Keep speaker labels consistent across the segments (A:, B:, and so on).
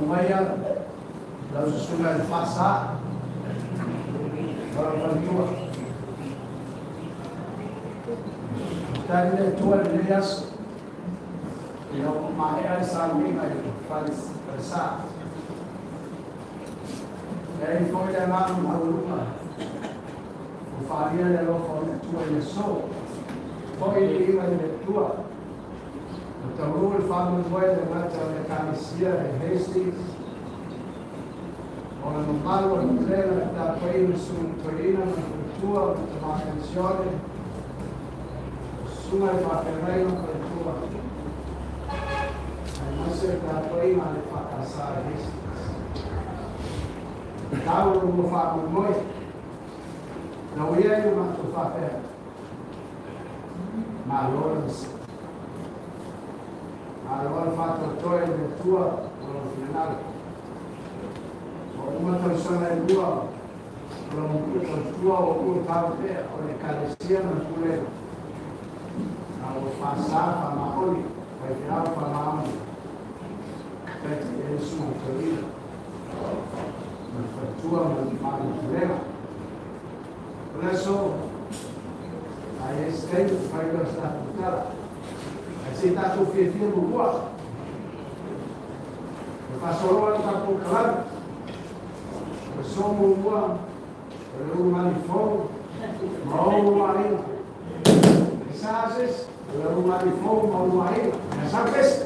A: Maia lau susuga i le FASA ma lou faletua. Faafetai i le Atua i lenei aso, ina ua maea le sauniga i le falesa. E ai foi le agaga maualuga ua faaalia le alofa o le Atua i le aso. Foi le viiga i le Atua. Ua taunuu le faamoemoe e le gata o le Ekalesia i Hastings, o le mamalu o le pulega, le tapuaiga i susuga toeaina ma le faletua ma le tama penisione, susuga i faafeagaiga ma faletua, aemaise le tapuaiga a le EFKS i Hastings. Tau lo lua faamoemoe, na ua i ai le matou faapea, malo le onosai. Malo le faatoatoa i le Atua ma lona finagalo. Ua uma tausaga e 2 O lau matua tautua o ua tau pea o le Ekalesia ma le pulega, a ua faasa faamaoni, faifeau faamaoni, taitaia ai le susuga i le toeaina ma le faletua ma le pulega. O le aso, a i ai se taimi fai lea o se tatou tala. Ae se i tatou fiafia muamua. E faasoloa le tatou kalame. O le aso muamua, o le ulugali fou ma ou aiga. E sa se isi, o le ulugali fou ma ou aiga. E sa pesi.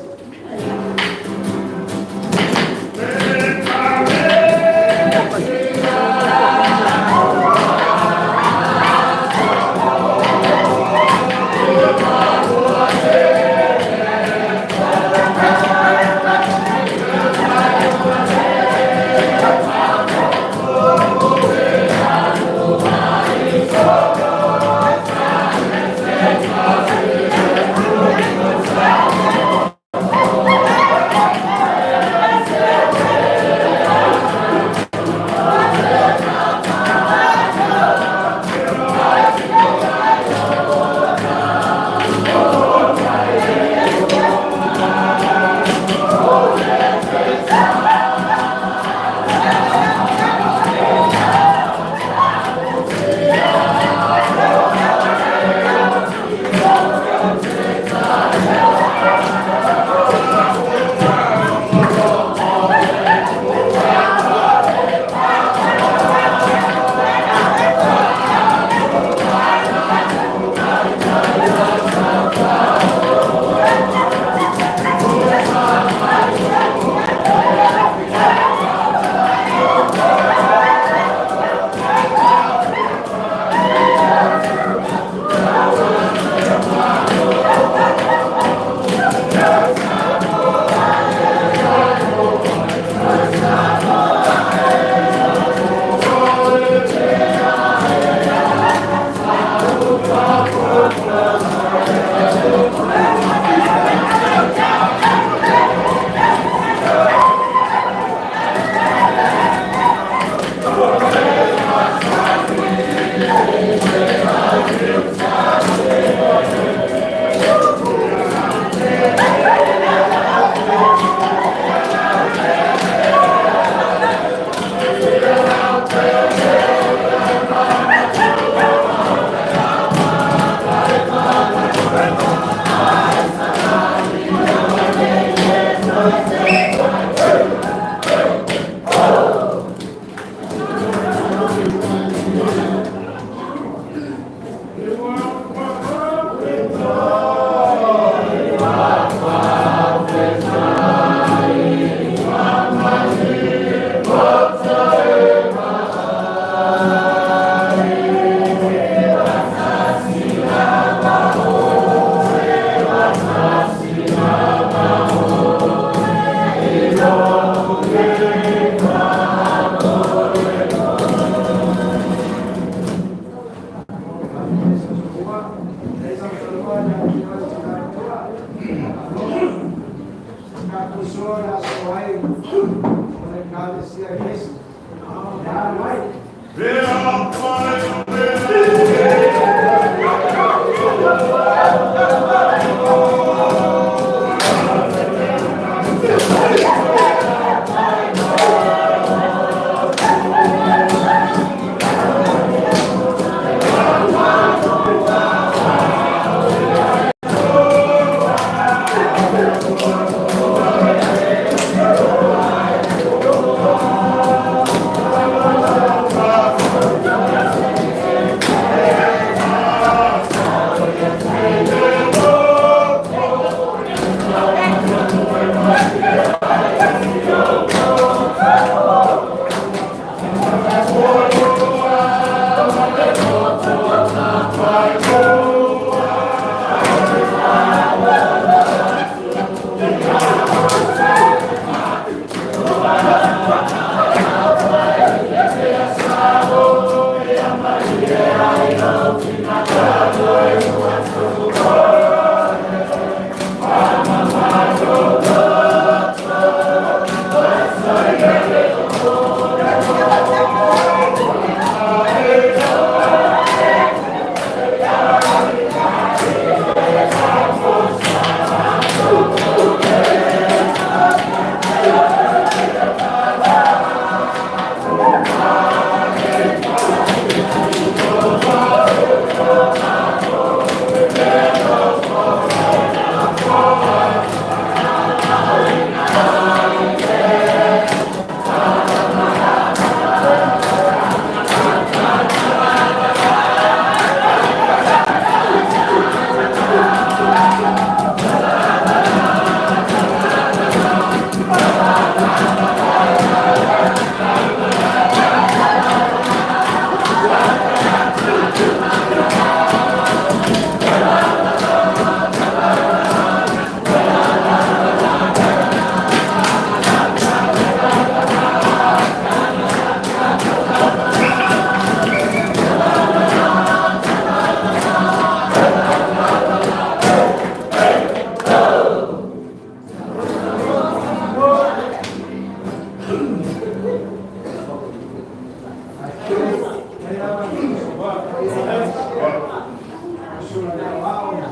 A: Susuga i le Aoao ma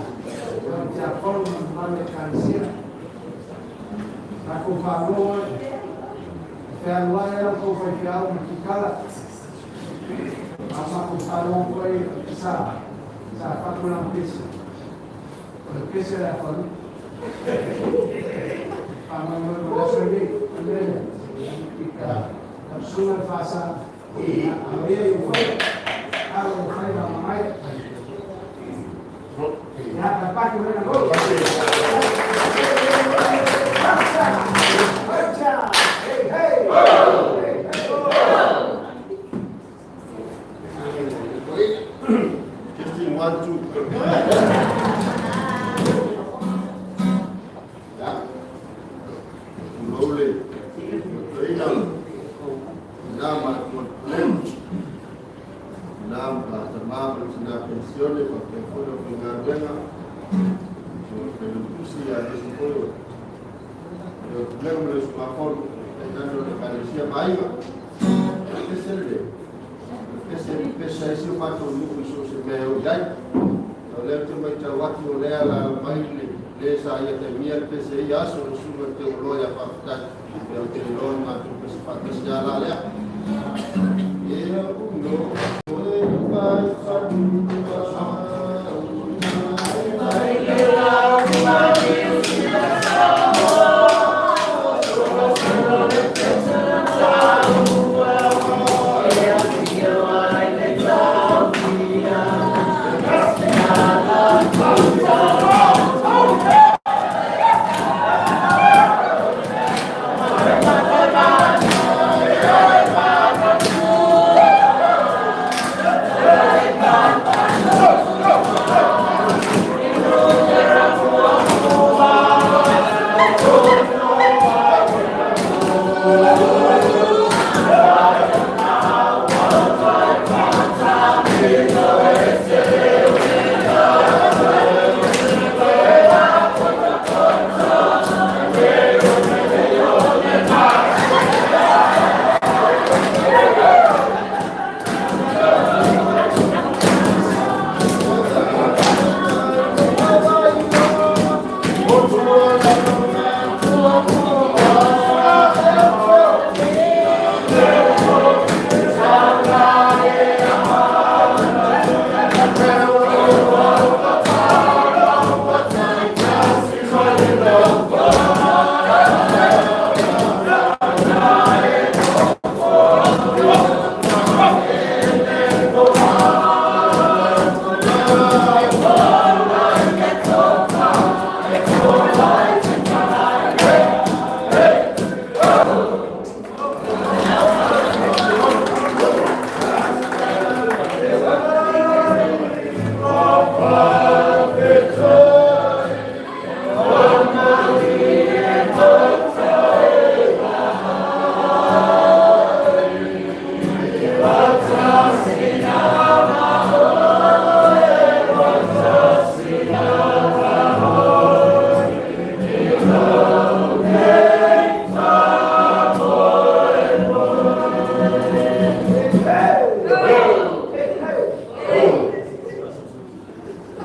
A: lau Tiakono ma le mamalu o Ekalesia. Tatou faalogo e fealuai ai la outou faifeau ma kikala. A o matou faalogo foi sa fatu lana pese. O le pese le afalu. Faamoemoe mo le aso lenei. O le mea lea, lau susuga i le Faasa, alo ia i ou faiva. Alo i ou faiva mamae. Ia, tapaki mai na go. Hey, hey! Hey, hey!
B: Testing one, two. Ya. Tulou le toeaina, ina ma le ina ma tama ma le tina penisione faapea foi le aufaigaluega o le failautusi aemaise foi o le pulega ma le usugafono tainane o le Ekalesia ma aiga. O le pese lenei, o le pese e pepesa ai si o matou nuu i so o se mea e oo i ai. O lea ou te matau atu o lea alaala mai le le sa ia taimia le pese ia aso le susuga i le Teuloa ia Faafetai. Ia ou te iloa le matou pese faatasi lava la lea. Ia uno oe mai fanua.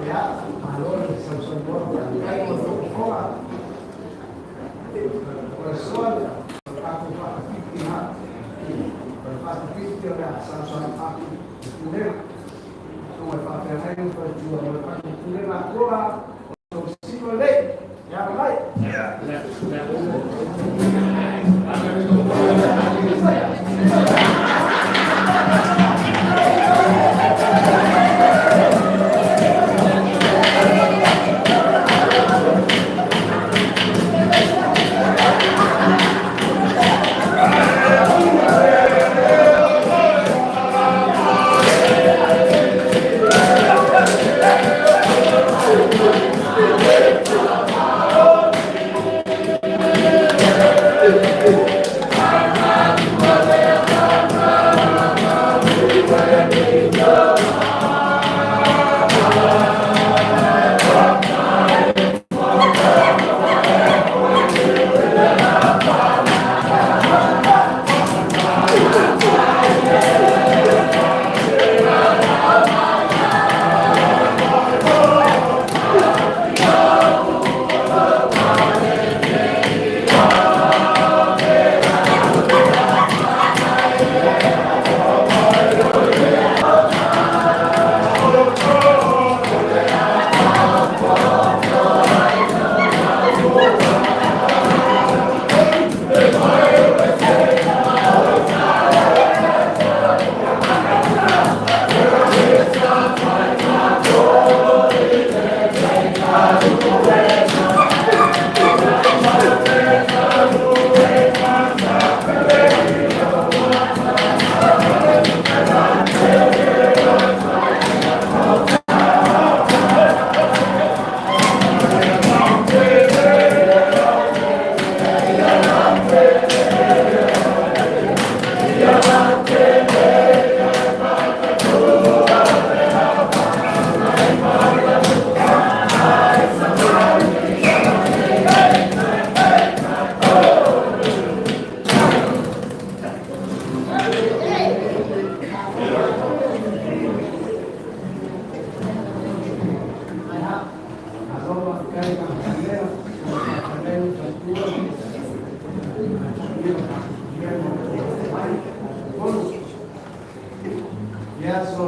A: Ia, malo le sausaunoa, faafetai mo le fofoga. O le soa lea, o le tatou faatafiti lena. O le faatafiti o le a sausau atu i pulega. Susuga i faafeagai ma faletua mo le tatou pulega atoa o le tausiga lelei. Ia mai.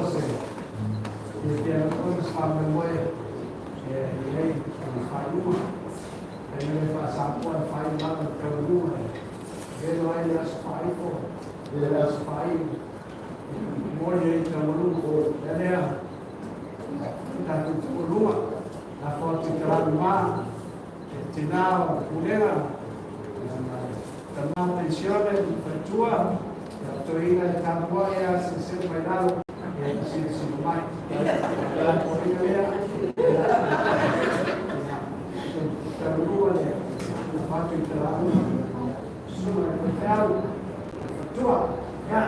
A: so se e fia o se faamoemoe e i ai o le faaiuga e le faasamoa e faaiumaga le taualuga e velo ai le aso faaifo le aso faaiu moni ai taualuga lea lea tatou taualuga lafo atu i talaluma e tinā o pulega tama penisione faletua toeaina e tapuai a seuseu mai lalo e silasila mai tapuaiga lea taulua le fatu i talauga susuga i le faifeau faletua ia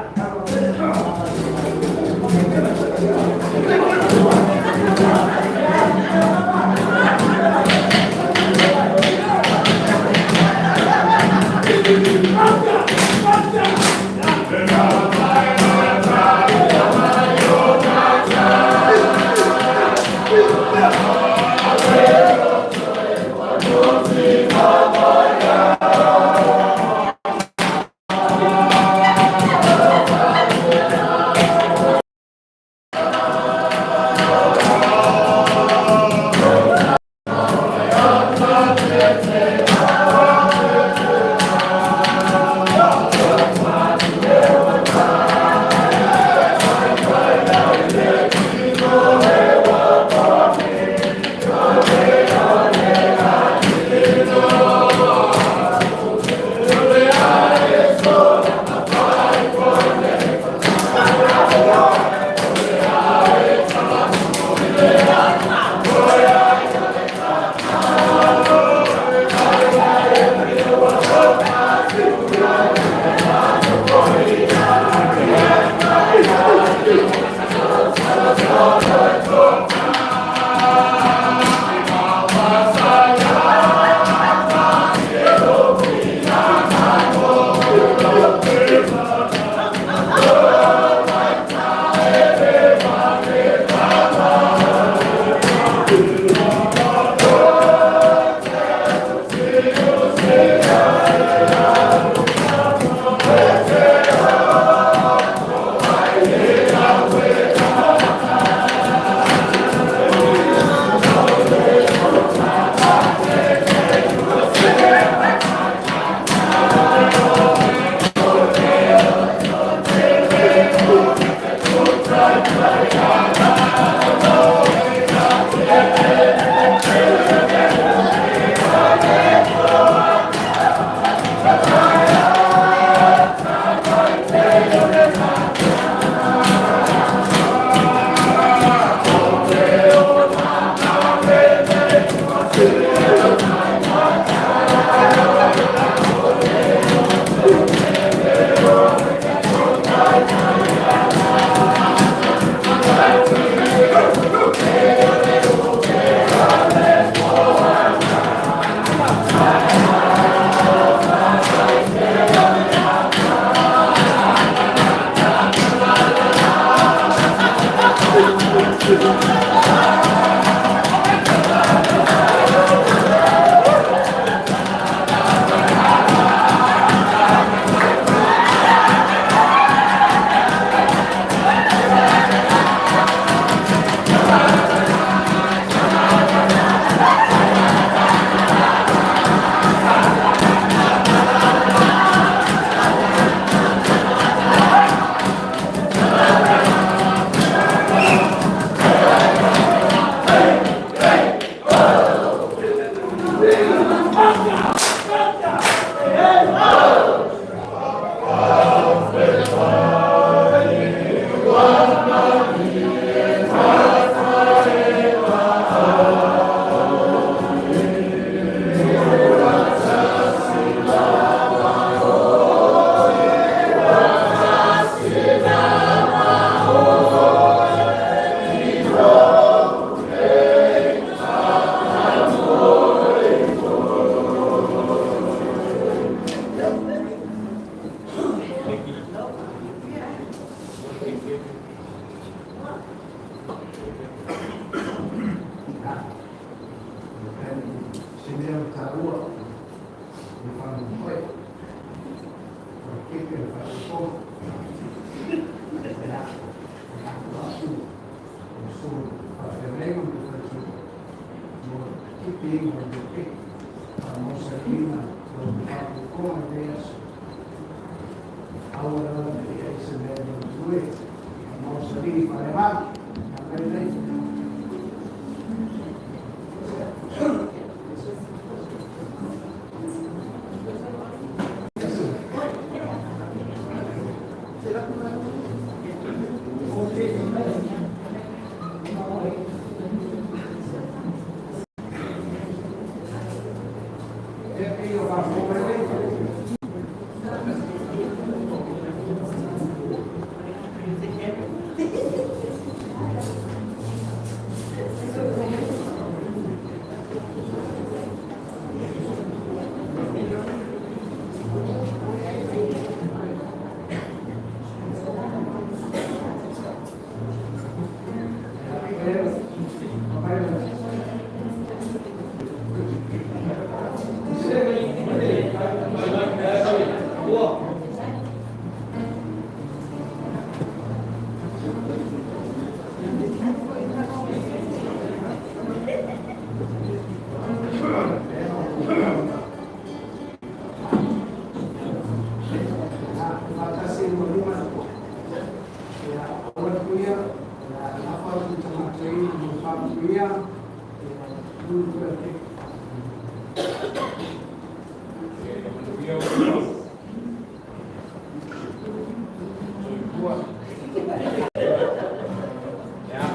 A: piiga i le pe faamausaliina lou faafofoga i lenei aso. Aua lava ne i ai se mea e galulue, ia mausali faaleagaga. Agai lelei. Ia pei o faafofoga lelei. Faatasi i luma ia aua le kuia, ia lafo atu i tagata i mo faamuia, ia lulu le
C: Soifua. Ia.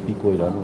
C: Piko i lalo.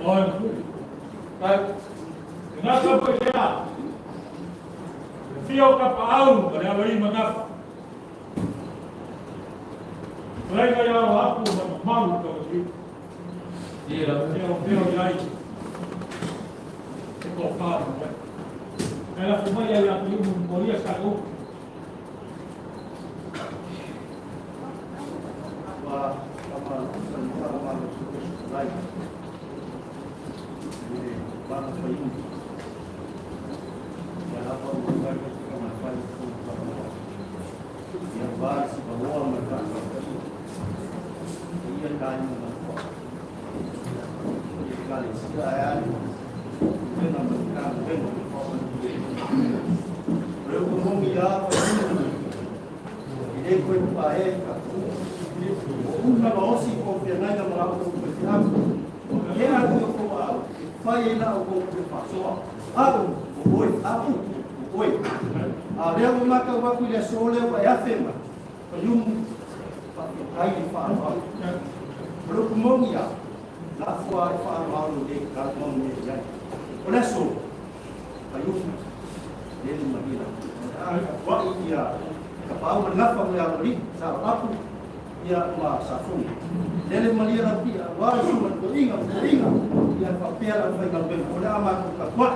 C: Oe tai ngata ko ia. Fio ka paau ma le aloi manafa. Lei ia o aku ma malu ka o Ia o peo iai. E ko pa mo. Ela fuma ia ia ku mu moria sa ko.
B: Wa kama kama lai. Le bana fayum. Ya apa bukan kama fai ku kama. Ya ba si bawa mereka. Ia tanya mereka. Kali sia ya. Bena mereka bena. Reu ko ya Ile koe pa e ka o una ma osi ko te nai na mara ko te au. O ke a ko ko au. Fai e la o ko te pasoa. Au, o oi, au, o oi. A lea o maka waku le so le wa e afe ma. Pa yum pa te kai i wha au. O le kumongi a. La fua e wha au le ka mo me iai. O le so. Pa yum le le mahila. A wa i ia ka pau ma nafa mo ia ri sa apu ia ma sa fung. Lele malia la pia wa su ma ko inga ko inga ia pa pia la fai ngal ben o le ama ko ka kwa.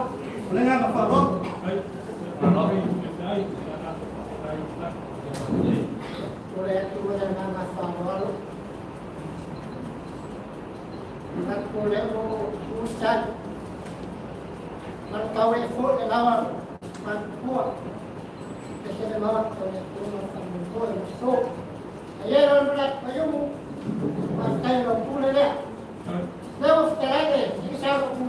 B: O le nga fa ro.
C: Ai. Ai. Ai.
D: O le atu le nganga whanwalo. Nat ko le o usan. Man kau e fo le lawa man pua. E se le lawa ko le tu ma whanwalo ko e so. Aye ro mla payumu. Man kai ro pule le. Le o ftelage i sa ro ku.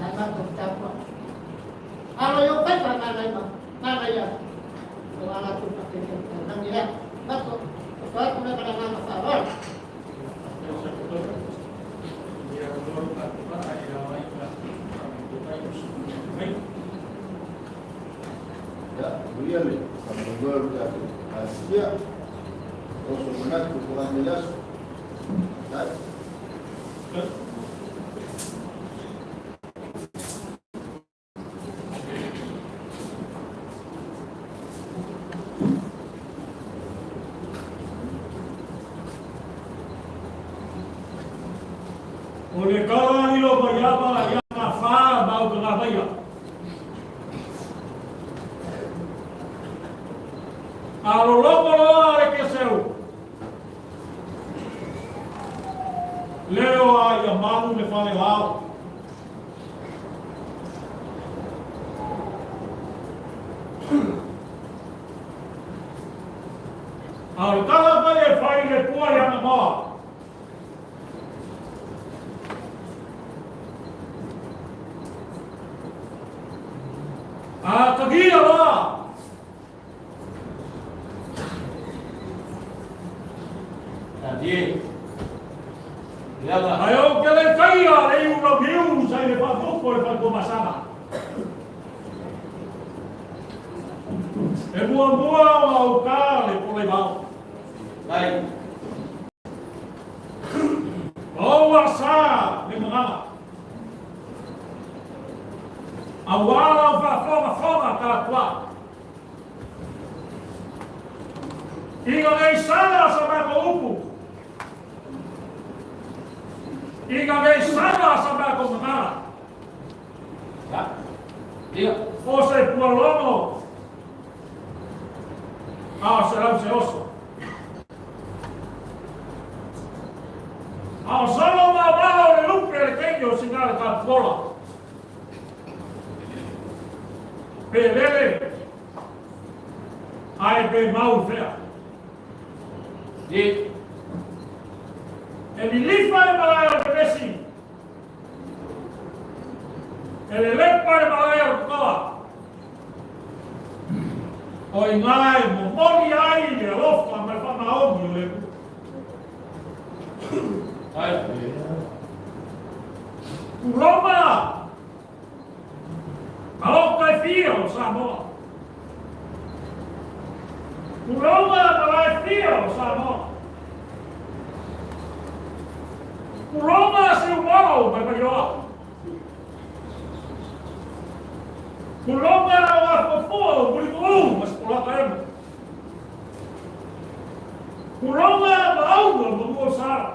D: Na ma ko tapa. Alo yo kai pa na ma. Na ya. O ala tu pa te te nang ya. Bato. O fa ku le kana nganga whanwalo.
B: Ya, really, kalau ya, Asia, o so manatu ko ang nilas. Tai.
C: O le kala ilo pa ia ia ka wha mau ka ngā vaia. A lo lopo loa le ke seu. Leo a ia malu le whale lao. A le tala mai e whai le pua i ana moa. A tagia loa.
E: Di. Ia
C: Ai o ke le kaia le i ula miu sa i le whakoko le whako masana. E mua mua o au ka le pole vao.
E: Ai.
C: O a sa le manganga. A wala o whafonga fonga ka tua. Inga nei sala sa mako upu. Inga nei sala sa mako manganga.
E: Ya. Ia.
C: O se pualono. A se lau se oso. A o solo ma mao le lupe le kenyo singa le ka pola. Pe lele. Ai pe mau fea.
E: Di.
C: E lilifa e malaia o pepesi. E le lepa e malaia o koa. O i ngai mo moni ai le alofa ma le whamaomi o le
E: Ai.
C: Roma! Maoka e fia o Samoa. Roma malae fia o Samoa. Roma se umolo Vao ma le Vailoa. Tulonga o Afuafua o Mulimu'u ma Sepolata emo. Tulonga Maauga o Manu'o Sala.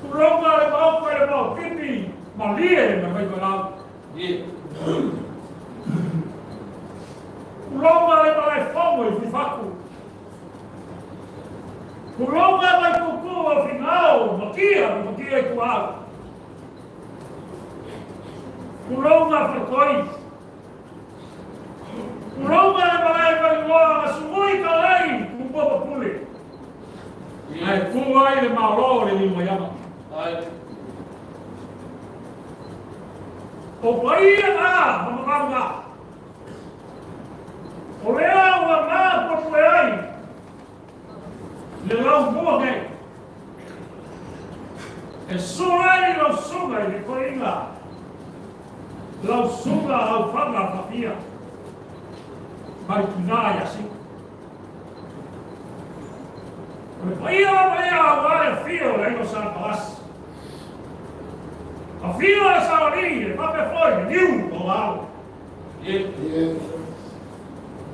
C: Tulonga le Maoka i le Maopipi, Malie ma le Vaimalau. Tulonga le Malaefono i Fuifatu. Tulonga Vaituutuu o Finao, Matia ma Matia Ituau. Tulonga Faletoi. Tulonga le malae Vailoa na sugui talai Tupua ma Pule. Ae tu ai le Malo o le Lilomaiava. O paia na ma mamalu na. O lea ua na puepue ai le laumua nei. E sua ai lau susuga i le toeaina, lau susuga Aufaga Fafia ma le tina ia Sina. O le paia lava lea aua le afio o le aiga o Sa Palasi. Afio le Saolii, e faapea foi le niu o Alo.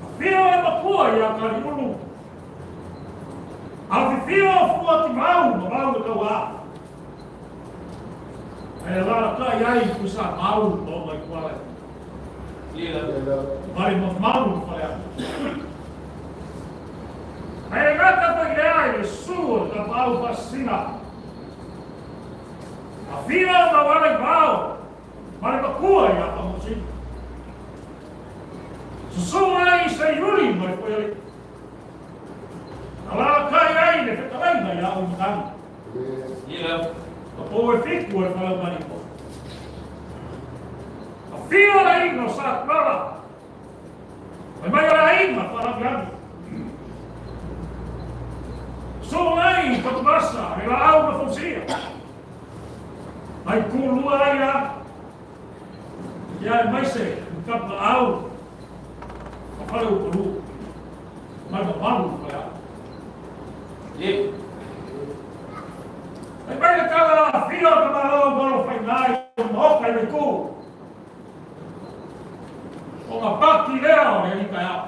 C: Afio le matua ia Kaliulu. Afifio o Fuatimau ma Mau e Tauā. Ae alaalatai ai Tuisamau ma ona ituala. Ma le mamalu o Faleata. Ae gata foi lea i le susu o le Tapaau Faasisina. Afio Mauala i Vao ma le matua ia Faamausili. Susu ai Seiuli ma le Foialii. Alaalatai ai le fetalaiga ia Auimatagi. Ma pou e fitu o le Faleumalipo. Afio le aiga o Satuala. Fai mai o le aiga Faalagilagi. Susu ai Patuvasa le laau na fausia. Mai tulua ai la. Ia aemaise i Tapaau ma Faleupolu ma le mamalu o Faleaana. Fai mai le tala afio o Tamaloa ma Alofainga i le Maota i Vaitū. O na paki lea o le alii taeao.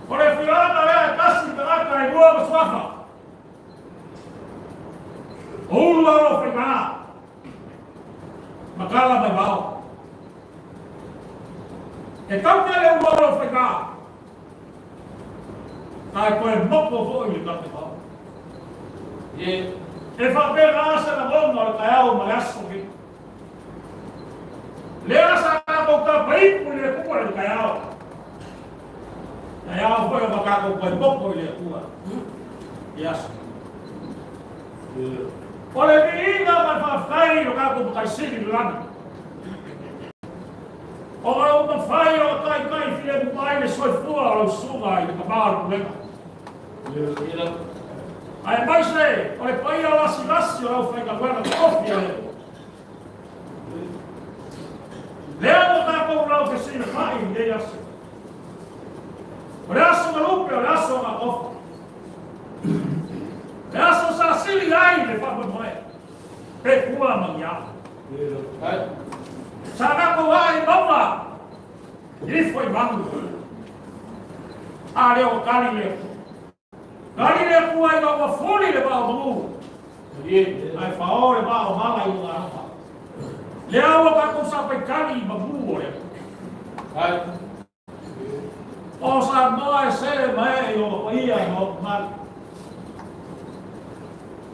C: O le afioaga lea e tasi tagata e lua ma suafa. O ulu Alofainga ma tala mai vao. E tau te le ulu Alofainga, ae toe moko foi le tala mai vao. E faapena se lagona o le taeao ma le aso nei. Lea sa tatou tapaipu i le Atua i le taeao. Taeao foi o tatou toe moko i le Atua i aso. O le viiga ma le faafetai i lo tatou Matai Sili i le lagi. Ona ua mafai ona taitai filemu mai le soifua o lau susuga i le tama o le pulega. Aemaise o le paia lasilasi o le aufaigaluega totofi a le Atua. Lea ua tatou laufesilafai i lenei aso. O le aso galupe, o le aso gatofa. Le aso sa sili ai le faamoemoe, pe pua ma ni ao. Sa tatou ae i mauga, ifo i manu. A lea ua tali le Atua. Tali le Atua ina ua fuli le vaa o manu, ae fao le vaa o mala i lona alofa. Lea ua tatou sapaitali i manu o le Atua. O Samoa e sele ma ee i ona paia ma ona mamalu.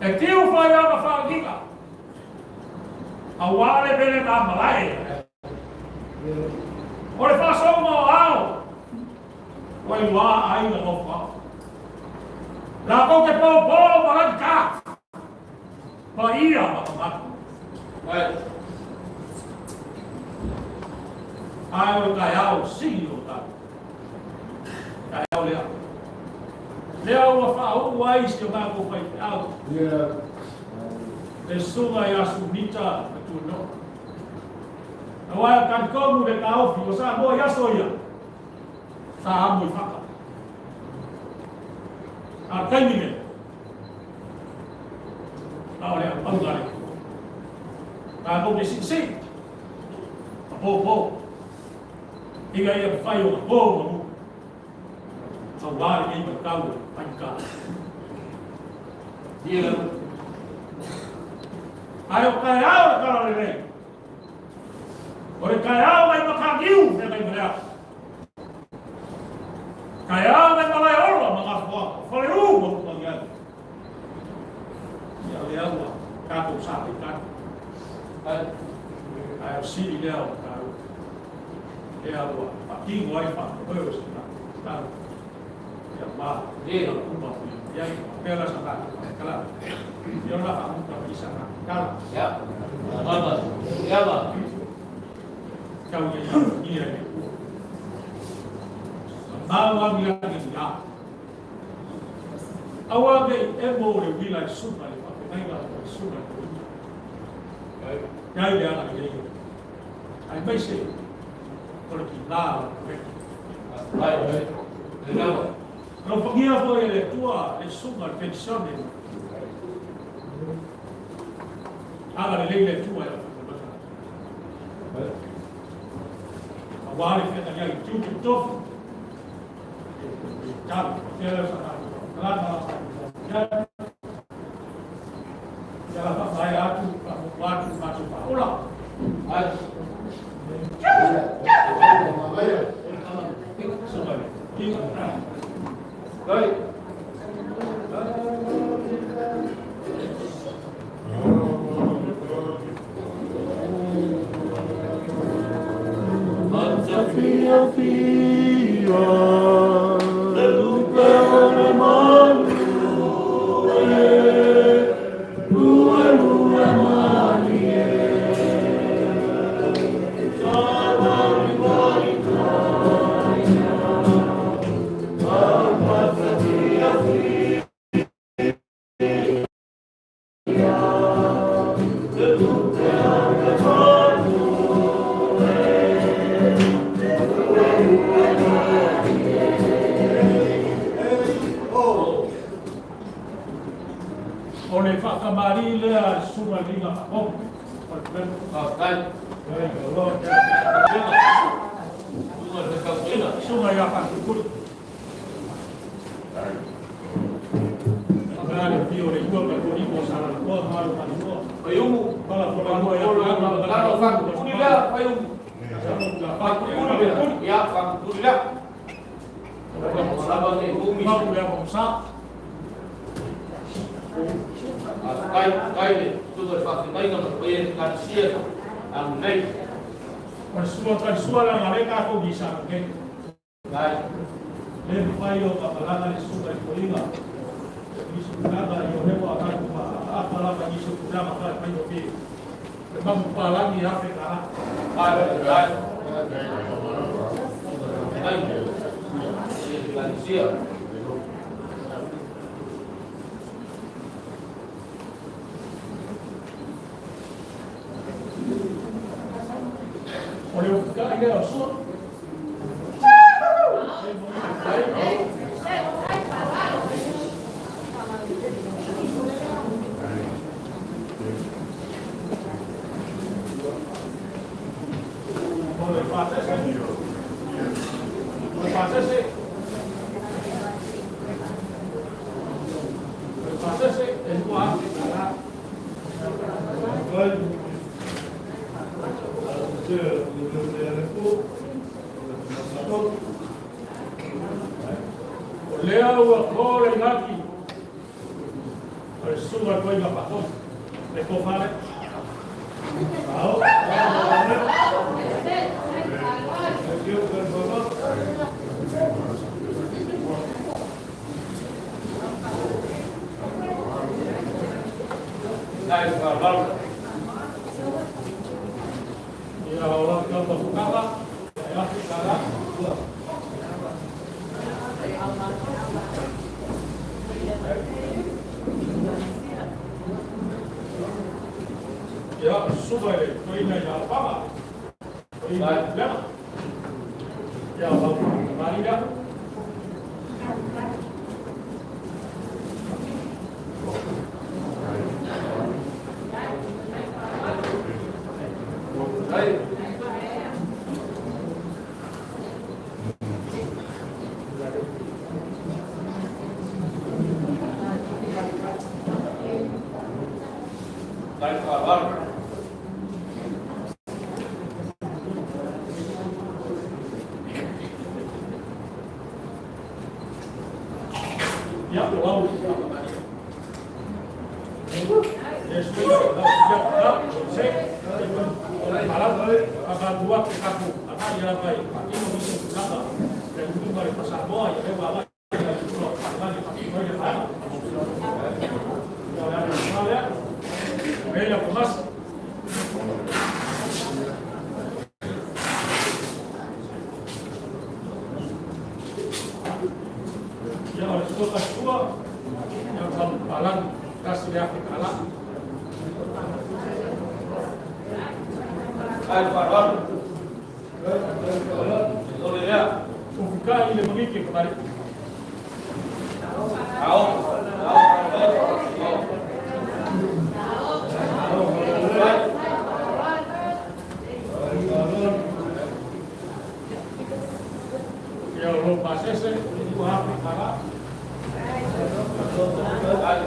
C: E tiu fai ana faaliga, aua le mele na malae. O le faasoga o ao, ua iloa aiga nofo. Latou te paopao ma lagita, paia ma mamalu. Ae o le taeao sili o tatou. Taeao lea. Lea ua faauu ai si o tatou faifeau. Le susuga ia Sunita ma Tuano'a. Aua e talitonu le taofi o Samoa i aso ia, sa amo i faka. A o le taimi lenei, Auga le Atua. Tatou te siisii ma pōpō ina ia mafai ona tō manu auā lenei vaitau o le faigata. Ia Ae o taeao le tala lelei. O le taeao mai Mataniu feagai ma le aso. Taeao mai Malaeola ma Gafoaga, o Faleu ma Tumaniai. Ia lea ua tatou sapaitali. Ae o sili lea o taua. Lea ua faatino ai faamoemoe o si tatou tatalo. Ia ma ia uma ia ai pea la sa tatou faamatalaga. Ia o la faamuta mai sa tatou tala.
E: Ia. Mama. Ia ma.
C: Tau ia ia ia i le Atua. Mau agi lagi ia. Aua ne i emo le uila i suka le faafeagaiga o le suka i le Iai le agalelei o le Aemaise o le tina o le Perofeta. Alofagia foi e le Atua le susuga i le penisione. Agalelei le Atua i lau faamoemoega. Aua le feagai ai i tiute ma tofi. O le faatamalii lea a le Susuga i le Liga Faatonu o le Faafetai. Susuga ia Faatuiutuli. Faapea le afio o le Iua ma le Tualima o Salalakoa ma Alo Malietoa.
E: Faiumu.
C: Pala Fola Lua ia
E: Lalo Faatutuli lea, Faiumu. Faatutuli lea. Ia, Faatutuli lea. Lava nei umi.
C: Mapu lea Mosa.
E: Faafetai, faafetai le susuga i le faafeagaiga ma le paia i le Ekalesia anu nei.
C: O le susuga o Talisua leaga lea tatou i Samoa nei.
E: Faafetai.
C: Le mafai ona malaga le susuga i toeaina i nisi tulaga i o lea ua tatou faaataata lava i nisi o tulaga faaifaigofie. Le mamu papalagi $1,000.
E: Faafetai. Faafetai. Ekalesia.
C: O le ufutai lea o Sua. O le faasese. O le faasese. O le faasese e $2,000. O lea ua to le inaki o le susuga i le Toeaina Faatonu, le tofa lea. Ao.
E: Dai, faaaloalo.
C: Ia o lau tau fukaka, e $1,000. Ia, susuga i le toeaina ia Alapama, toeaina i Lema. Ia o lau tamalii lea.
E: Tai fa'aaloalo.
C: Ia, o lau fa'amamalia. Iesu ia, se, o le palau, fa'amatu atu tatou aga'i lava e fa'atino nisi o tulaga le uiga o le fa'asamoa ia lea ua aga'i i totonu o Palemane fa'atino ai le vaega. Ia, o le avanoa lea, e le Tomasi. Ia, o le soka sua, ia o palagi, tasi le afe kala.
E: Tai fa'aaloalo. O le lea.
C: Ufikai le mangike kamari.
E: Ao. Ao fa'aaloalo. Ao. Tai.
C: Ia, o lo pasese, e lua afe kala.
E: Tai.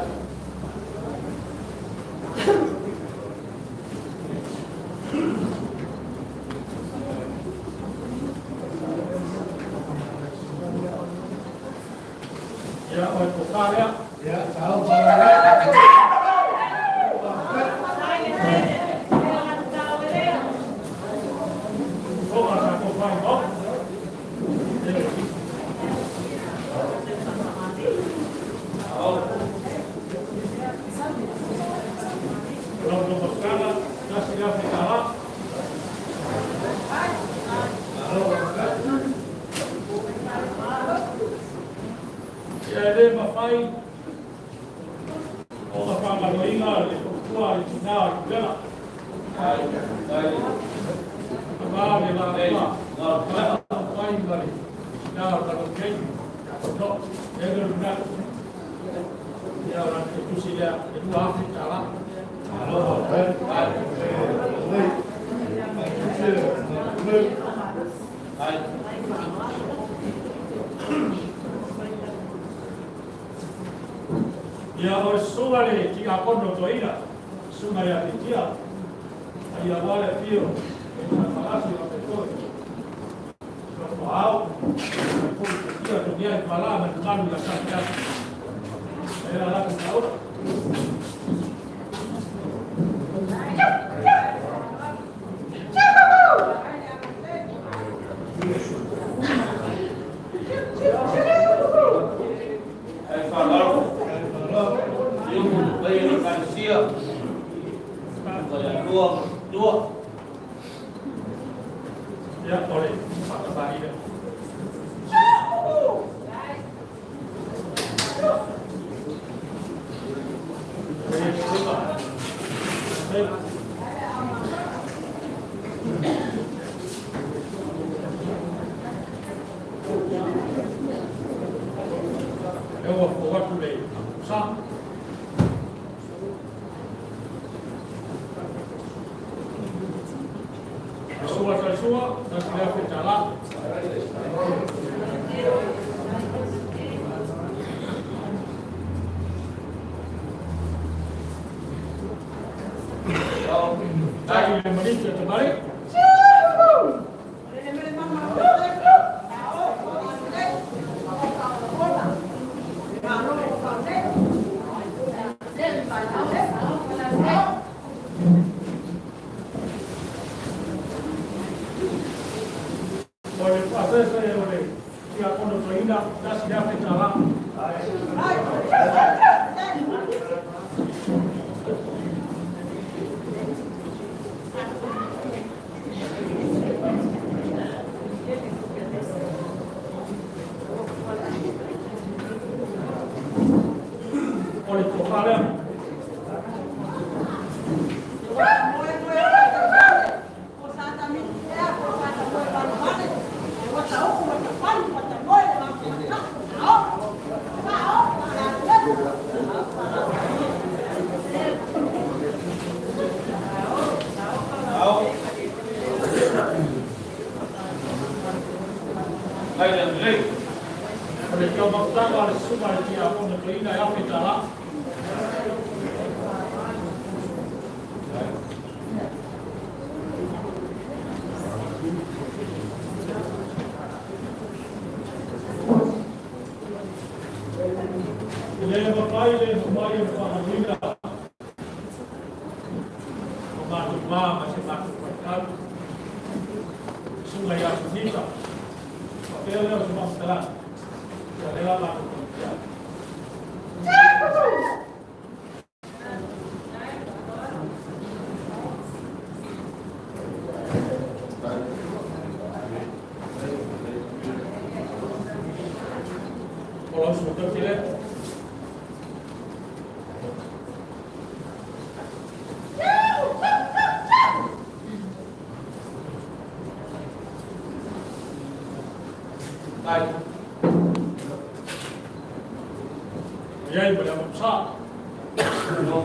C: Ia, o e toka lea.
A: Ia, tau fa'alele.
C: Toga sa tou fai mo. Ia,
E: Ao.
C: lau lo maskana, tasi le afe kala. Ia, e lē mafai ona fa'amaloina le to'atua i tinā o le pulega.
E: Tai. Tai.
C: Avā le latua fai ma le tinā o talo keiki no e le luna. Ia, o la tusi lea e 2,000 tālā.
E: Tai. Tai.
C: Ia, o le susuga le tiakono toeaina, susuga ia Titia, a ia ua le afio e Safalasi o Petoi Sofoao Titia togia i palā ma le malu ia safiafi e la latou taula.
E: Tai fa'aaloalo. Ia mo le le Ekalesia. Ia lua tua.
C: Ia, o le fa'atapa'i lea. E ua fou atu le sa. Sua sua, tasi le afe tālā.
E: Ao.
C: Tai le maniti a tamari. O le pasese o le tiakono toeaina, tasi le afe tālā. O le tofa lea.
E: Ao. Tai le lelei.
C: O le taumakutaga a le susuga le tiakono toeaina e afe tālā. Le mafai le mafai o faamauina o matou ma ma se matou faitau. Susuga ia Sunita, faapea lea o se faamatalaga, ia lea la matou tamatia. O lau suatauti lea.
E: Tai.
C: Iai ma le amamsa.
E: No.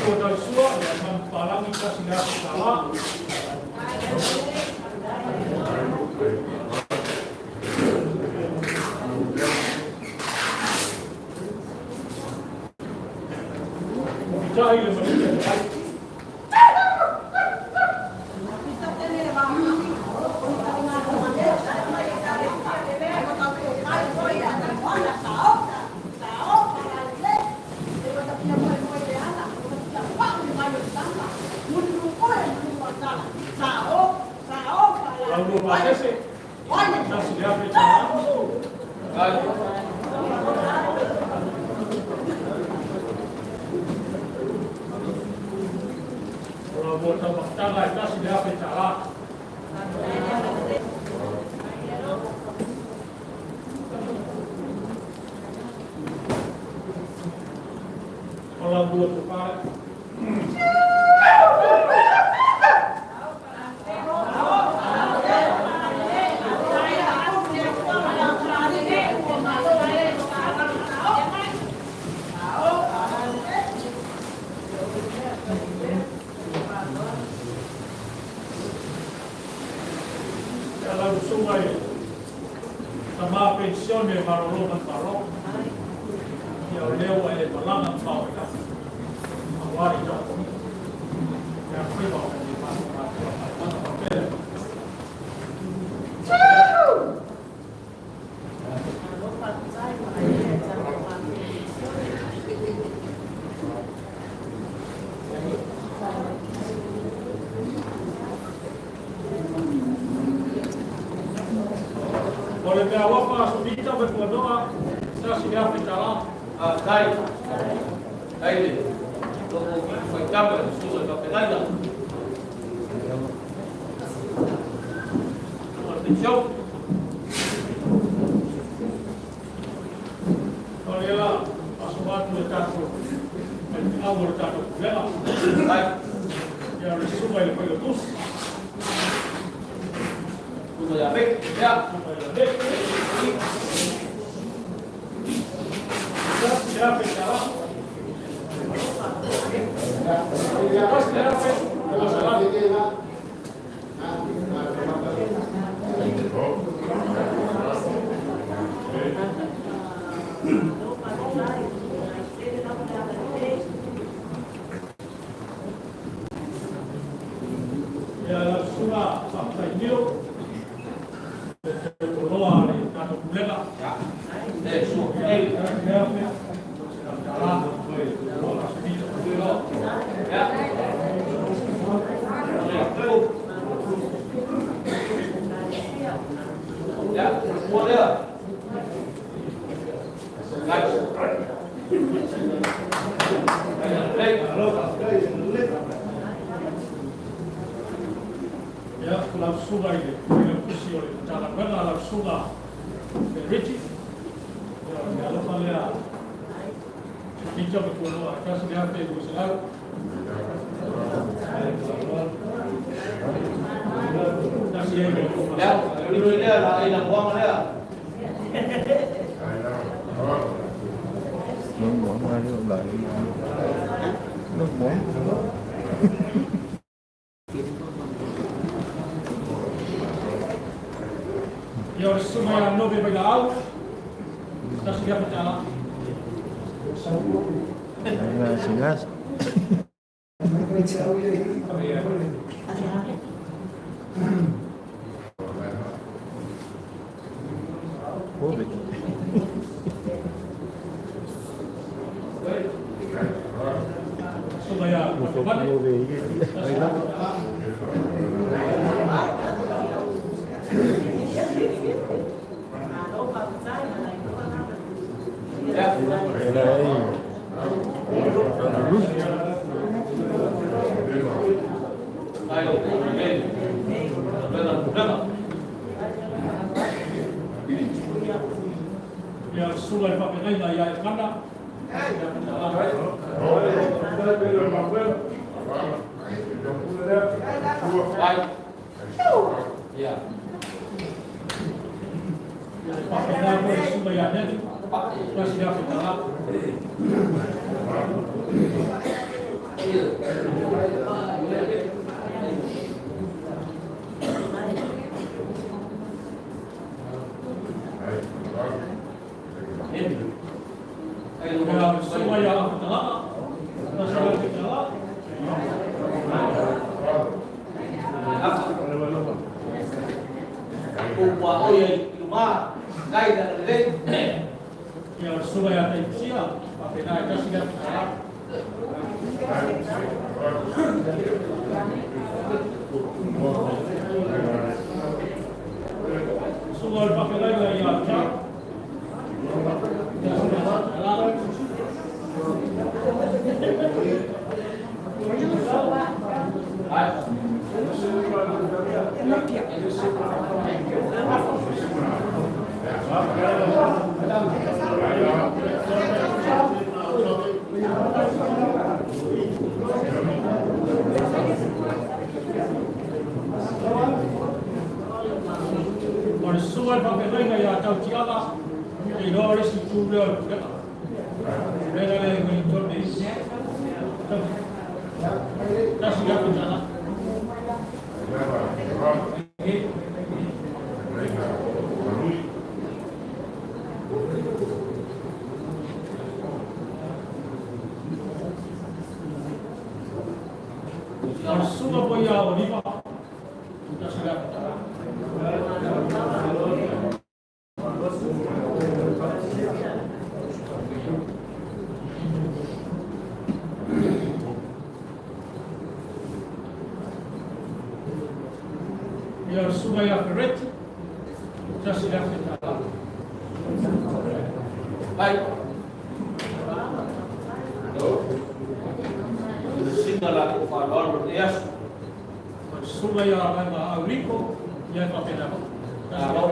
C: Ko tau sua, ia mampalangi kasi le aso tala. Tahi le manuia te ai. Lau lua pasese, tasi le afe tala.
E: Tai.
C: O lau lua taumakataga e tasi le afe tala. O lau lua tupale. Ia lau susuga i tama pensione malolo ma malo. Ia o lea ua e malaga mamao i fafo. Aua le tau. Ia faiva o le matou matua faapea. O le mea alofa a Sunita ma Tuanoa, tasi le afe tala.
E: Tai. Tai le. Loko faitama le susuga i faafeagaiga. Susuga le pension.
C: O le la, aso atu le tatou, au o le tatou pulega.
E: Tai.
C: Ia le susuga i le failautusi.
E: Susuga ia Rick. Ia.
C: Susuga ia Rick. Tasi le afe tala. Tasi le afe masalani. Ia lau susuga faafetai Milo. Le tautonoa le tatou pulega.
E: Ia. E sua. Ei.
C: Tasi le afe. Tala. Loa Sunita.
E: Ia. Ia. Ua lea. Tai. Tai.
C: Ia, lau susuga i le failautusi o le Matagaluega, lau susuga le Richie. Ia, o le alofa lea. Sunita ma Tuanoa, 1200. Tasi ai le
E: Ia. Lio lea la ai la buanga lea.
F: Nó bỏ
C: Ia, o le susuga ia Nobe Vailaau. Tasi le afe tala.
F: Là sẽ gas.
C: Ioane. Ia le susuga i le faafeagaiga ia Ekana.
E: Ia.
C: Ia faapena foi le susuga ia Neli. $1,000. Ia le susuga ia Afatalaga. $1,000. Ia le susuga ia Taitusia. Faapena e $1,000. Susuga o le faafeagaiga ia Jack. $1,000. O le susuga i le faafeagaiga ia Tautiaga, e iloa le isi itu lea o le pulega. Pulega lea i Wellington nei. $1,000. O le susuga foi ia Oliva, $1,000. Ia le susuga ia Ferretti, $1,000.
E: Ai. Singa la ko whanau le aso.
C: O le susuga ia Vaega Auliko, ia e faapena foi. $1,000.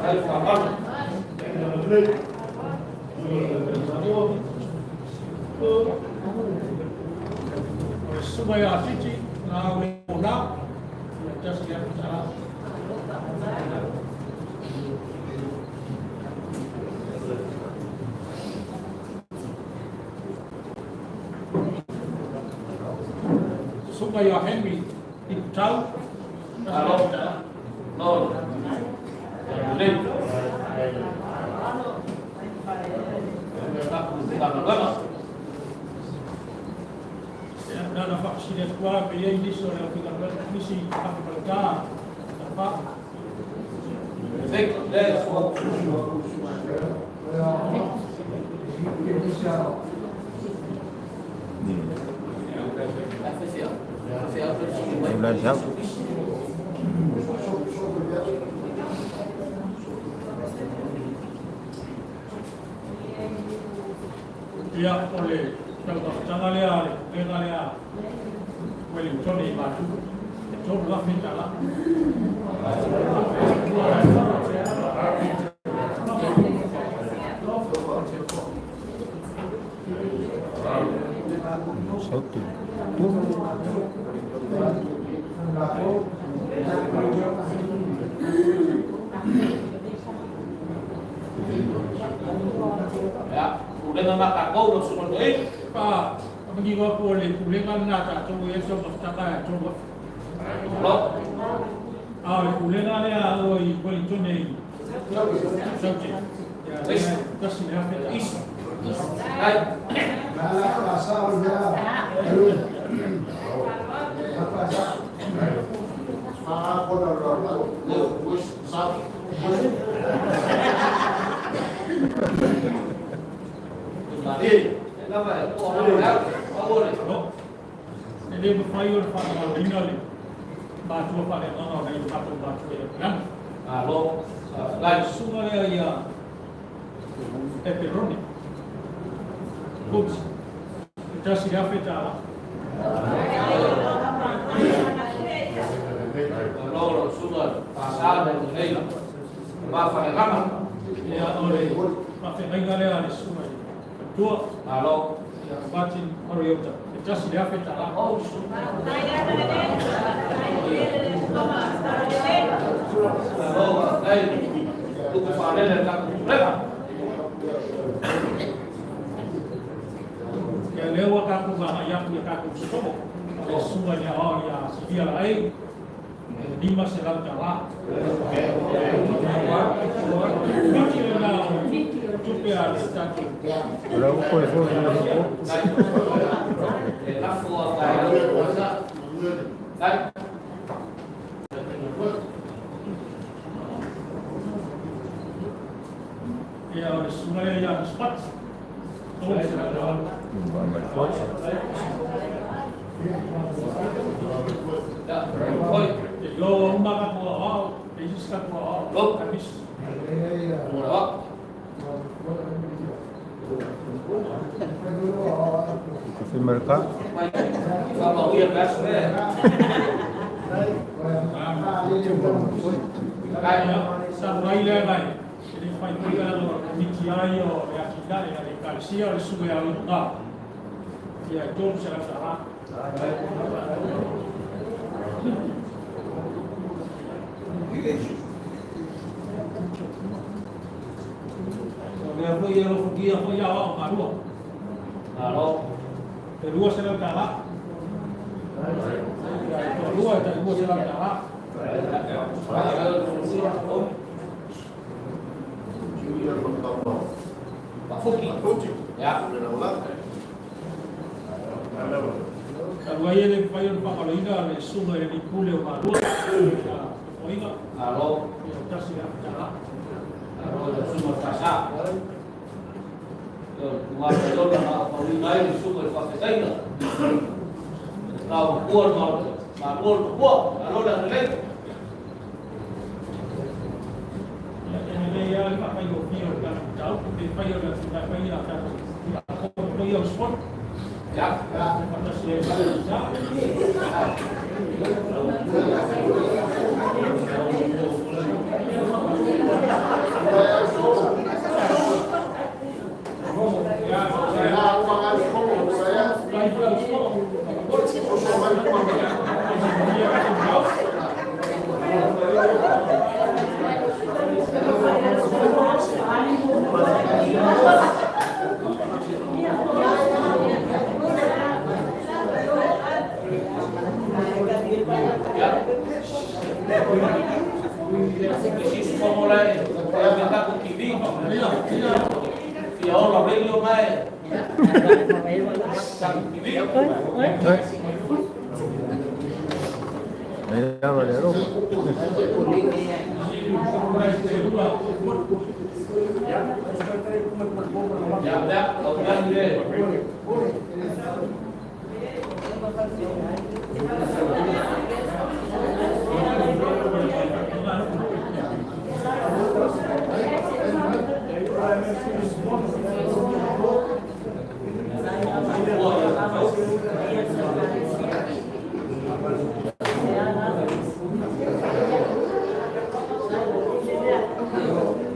E: Ai whanau.
C: O le susuga ia Titi, na au le o la, ia $1,000. Susuga ia Henry Iputau, $1,000.
E: No. Lei.
C: Ia, na na whakasiri atu a, pe iai nisi o le au whika nisi whakapalata, na wha.
E: Fake le so.
C: Ia, o le tautafataga lea, le pulega lea, Wellington i Matu, e $3,000.
E: Ya, ulenga makakou no sumo e.
C: Pa, mangi ko le pulega lena tatou e taumafataga e 3,000.
E: Lo.
C: A o le pulega lea o i Wellington i Saute. Ia, $1,000.
E: Is. Ai. Le wis sa. Mari. La va. O la. O
C: Faamaloina le matua faaleagaga o nai o tatou matua ia Peana.
E: Malo, faafetai.
C: Susuga lea ia Eperone. Coach. E $1,000.
E: Malo lau susuga Pasa ma lenei va faaleagaga.
C: Ia o le faafeagaiga lea a le susuga i le faletua.
E: Malo.
C: Ia Martin Mariota. E $1,000.
E: Malo, faafetai. Tupe faalele a le tatou pulega.
C: Ia lea ua tatou agai atu i a tatou usufono. O le susuga i le aoao ia Silia Laei, e $500. Miti lena o tupe a le tatou.
E: E lafo a taeao. Dai.
C: Ia o le susuga lea ia Spot. $300.
E: Ya, oi.
C: E lo uma tatou aoao, e isi tatou aoao.
E: Lo.
C: Amis.
E: Wa. Mai. Fa ma uia pe aso le.
C: Ia, sa mai lea nai. E le fai pui ala o komiti ai o le atinae a le ekalesia o le susuga ia Lino Gao. Ia e $300. O lea foi e alofagia foi aoao malua.
E: Malo.
C: E $200. Ia e toalua e tai $200.
E: Pafuki. Ya.
C: Talu ai e le mafai ona faamaloina le susuga i le alii pule o Malua. Ia tofoaiga.
E: Malo.
C: Ia $1,000.
E: Malo le susuga Pasa. Yo, tuma pe na pauina ai le susuga i faafetaiga. Tau kua ma ma lua kua, malo le lelei.
C: Ia e lelei lava le faafaigofie o le tatou mataupu pe fai o le atinae fai a tatou tulafono foi ia o sport.
E: Ya.
C: Faatasi ai ma le Minisita. Ia, lai foi au sport. Ia, tatou mataupu.
E: Ya. Isi usufono le e tatou TV. Fia ola radio mai. Tatou TV. Ya, ya, au ya le.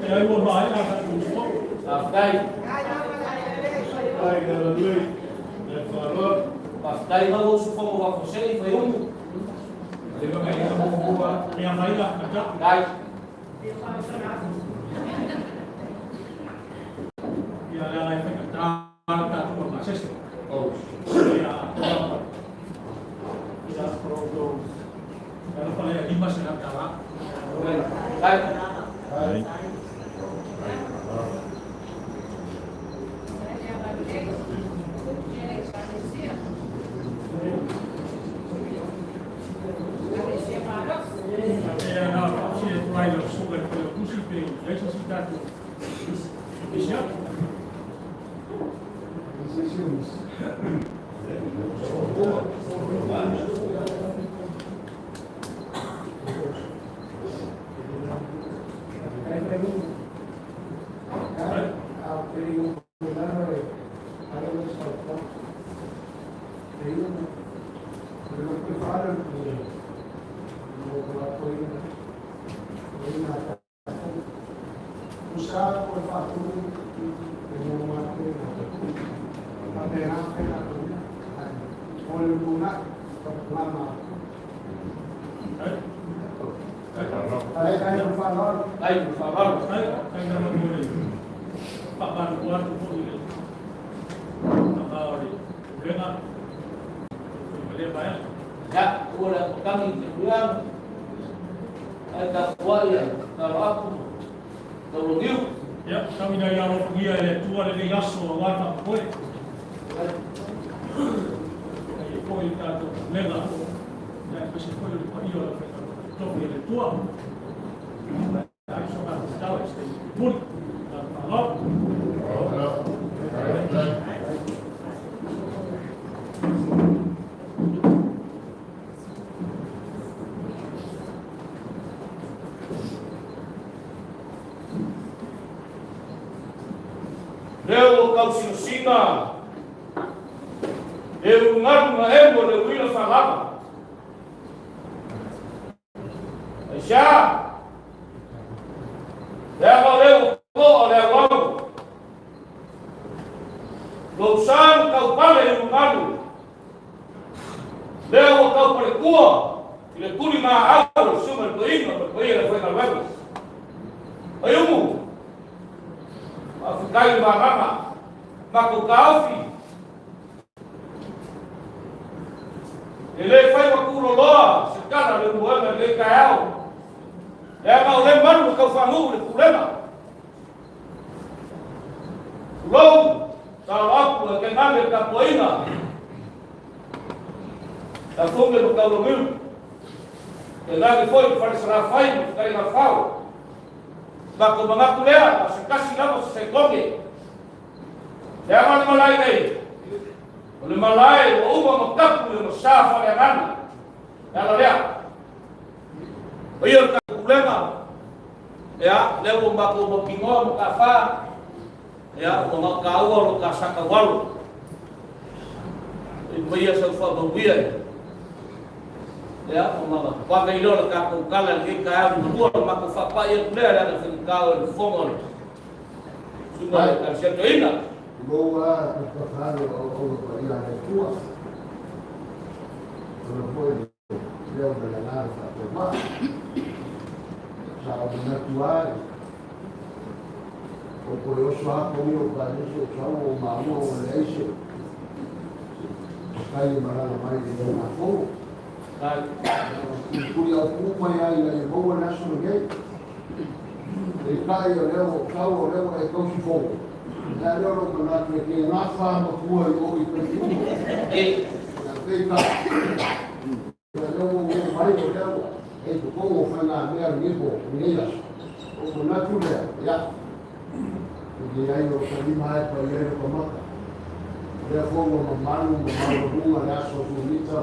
C: E ai ua maea a tatou usufono.
E: Faafetai. Faafetai lau usufono wa Fosei Faiumu.
C: Ia mai la ata.
E: Dai.
C: Ia le ala e faigata le tatou masese.
E: Oh.
C: Ia toa. Ia pro alofa lea $500.
E: Dai.
C: Ia na faausi atu ai lau susuga i le Failautusi pe i ai se isi tatou pesiapu.
A: Ai ma faaaloalo.
E: Ai ma faaaloalo.
C: Ai, ai lava mo le faamalu atu foi i le tama o le pulega foi ma lea vaega.
E: Ia, ua le apatagi i te puleaga, ae tapuai a talo atu ma taulagiu.
C: Ia, tau ina ia alofagia e le Atua lenei aso aua le faamoemoe. Ai e foi le tatou pulega, ia aemaise foi o le paia o le aufaigaluega totofi a le Atua. Ai so matou tala i se taimi mulimuli. Ma le faaaloalo.
E: Lea ua tausinasina e ulugalu na emo le uila faalava. Aisea? Leaga o lea ua to'a le auau. Lou sa na taupale i ulugalu. Lea ua taupaletua i le tuli maau o le susuga i le toeaina ma le paia i le aufaigaluega. Aiumu, faafetai i le vagana, matou taofi. E le fai ma tuuloloa se tala a le uluaga i lenei taeao, leaga o lea malu ma taufaanuu i le pulega. Tulou, talo atu ae tainane le tapuaiga, tafoge ma taulagiu, tainane foi le fale Salafai ma fetalaiga Fao. Matou manatu lea, na o se tasi lava se saitoge. Leaga le malae nei, o le malae ua uma ma tapu i ona sa faaleagaga. Le ala lea. O ia o le tatou pulega, ia, lea ua matou mautinoa ma tafā, ia, ua na o tāua o lo ta sa taualo. I maia sau faamanuia e. Ia, ona vave ai lea o le tatou tala i lenei taeao liugalua, o le matou faapai atu lea leaga e faigata o le fofoga o le Susuga i le Ekalesia Toeaina.
B: Tulou a tafafale o auauna paia a le Atua. Ona foi le leo ma le agaga faatauvaa. Sa ou manatu lava o toe oso lava kogi o palesi o sau o maua ua leai se tai e malaga mai i le usugafono. Tuitui autu mai lava ina ia maua le aso lenei. Peitai o lea ua ou sau o lea ua e tausi fono. Lea lea o lou manatu e te gafa matua i o i taimi uma. Ia peitai, o lea ua ou oo mai o lea ua e i totonu o faigamea lenei po, lenei aso. Ou manatu lea, ia, e leai o lota lima lava e pai ai lota mata. O lea foi ua mamalu ma maualuga le aso a Sunita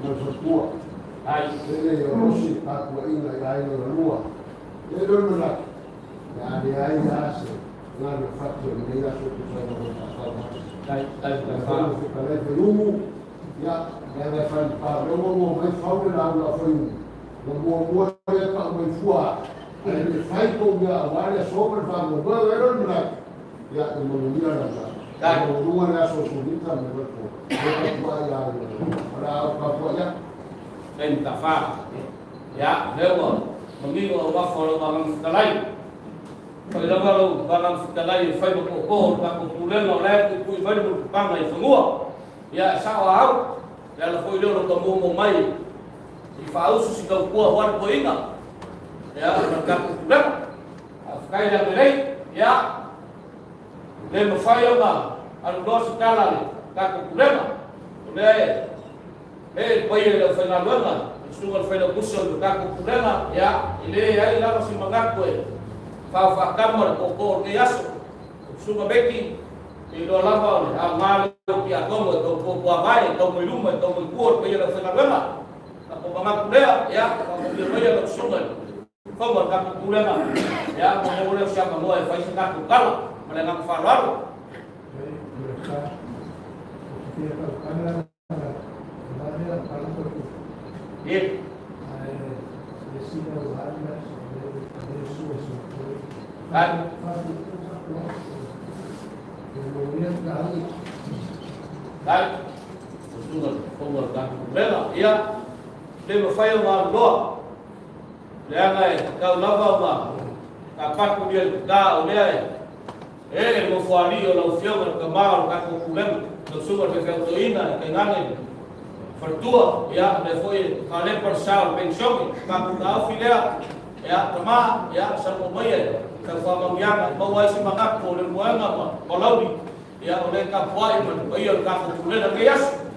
B: ma le faletua. Ai tele ia osi le tapuaiga i aiga na lua. E le o le manatu, le a leai lava se galuega fati o lenei aso e tusa ai ma lou faatau mai. Le Fofoga Fetalai Faiumu, ia, leaga e faigata, o lea ua mua mai fau le lauga a Faiumu, na muamua lea tau mai fua ae, ae le fai tou mea aua le aso ma le faamoemoe. E le o le manatu, ia, e manuia lau maualuga le aso o Sunita ma le faletua. Le tapuai ia aiga na lua. O le a ou tapuai atu.
E: Taimi tafā. Ia, lea ua manino auafa o lau Agaga Fetalai. Fai lava lau Agaga Fetalai e fai ma tootoo o le tatou pulega o la e tuitui mai le mulipapaga i fanua. Ia, e sao a au, le ala foi lea o lota muamua mai i faausu si tautua aua le toeaina, ia, ma le tatou pulega. Faafetai le agalelei. Ia, le mafai ona alu loa se tala a le tatou pulega, o lea e Ee le paia i le aufaigaluega, le susuga i le Failautusi o le tatou Pulega, ia, e leai lava se manatu e faofaatama le tootoo o lenei aso. O le susuga Meki, e iloa lava o le aoga lea o Tiakono e tautua tuavae, e tau mai luma, e tau mai tua le paia i le aufaigaluega. Tatou manatu lea, ia, faamanuia maia lau susuga i le fofoga o le tatou Pulega, ia, ua maua lea o se avanoa e fai se tatou tala ma le agaga faaaloalo. Pulega, ia, le mafai ona aluloa, leaga e tatau lava ona tapaku ia le ta o lea e ee le nofoalii o lau Afioga i le tama o le tatou Pulega, lau Susuga i le Faifeau Toeaina e tainane le faletua, ia, lea foi e faalepa le sa o le penisione, tatou taofi lea, ia, tama, ia, salamo maia e tau faamanuiaga e maua ai se manatu o Leulumoega ma Palauli, ia, o lea e tapuai ma le paia o le tatou Pulega i lenei aso.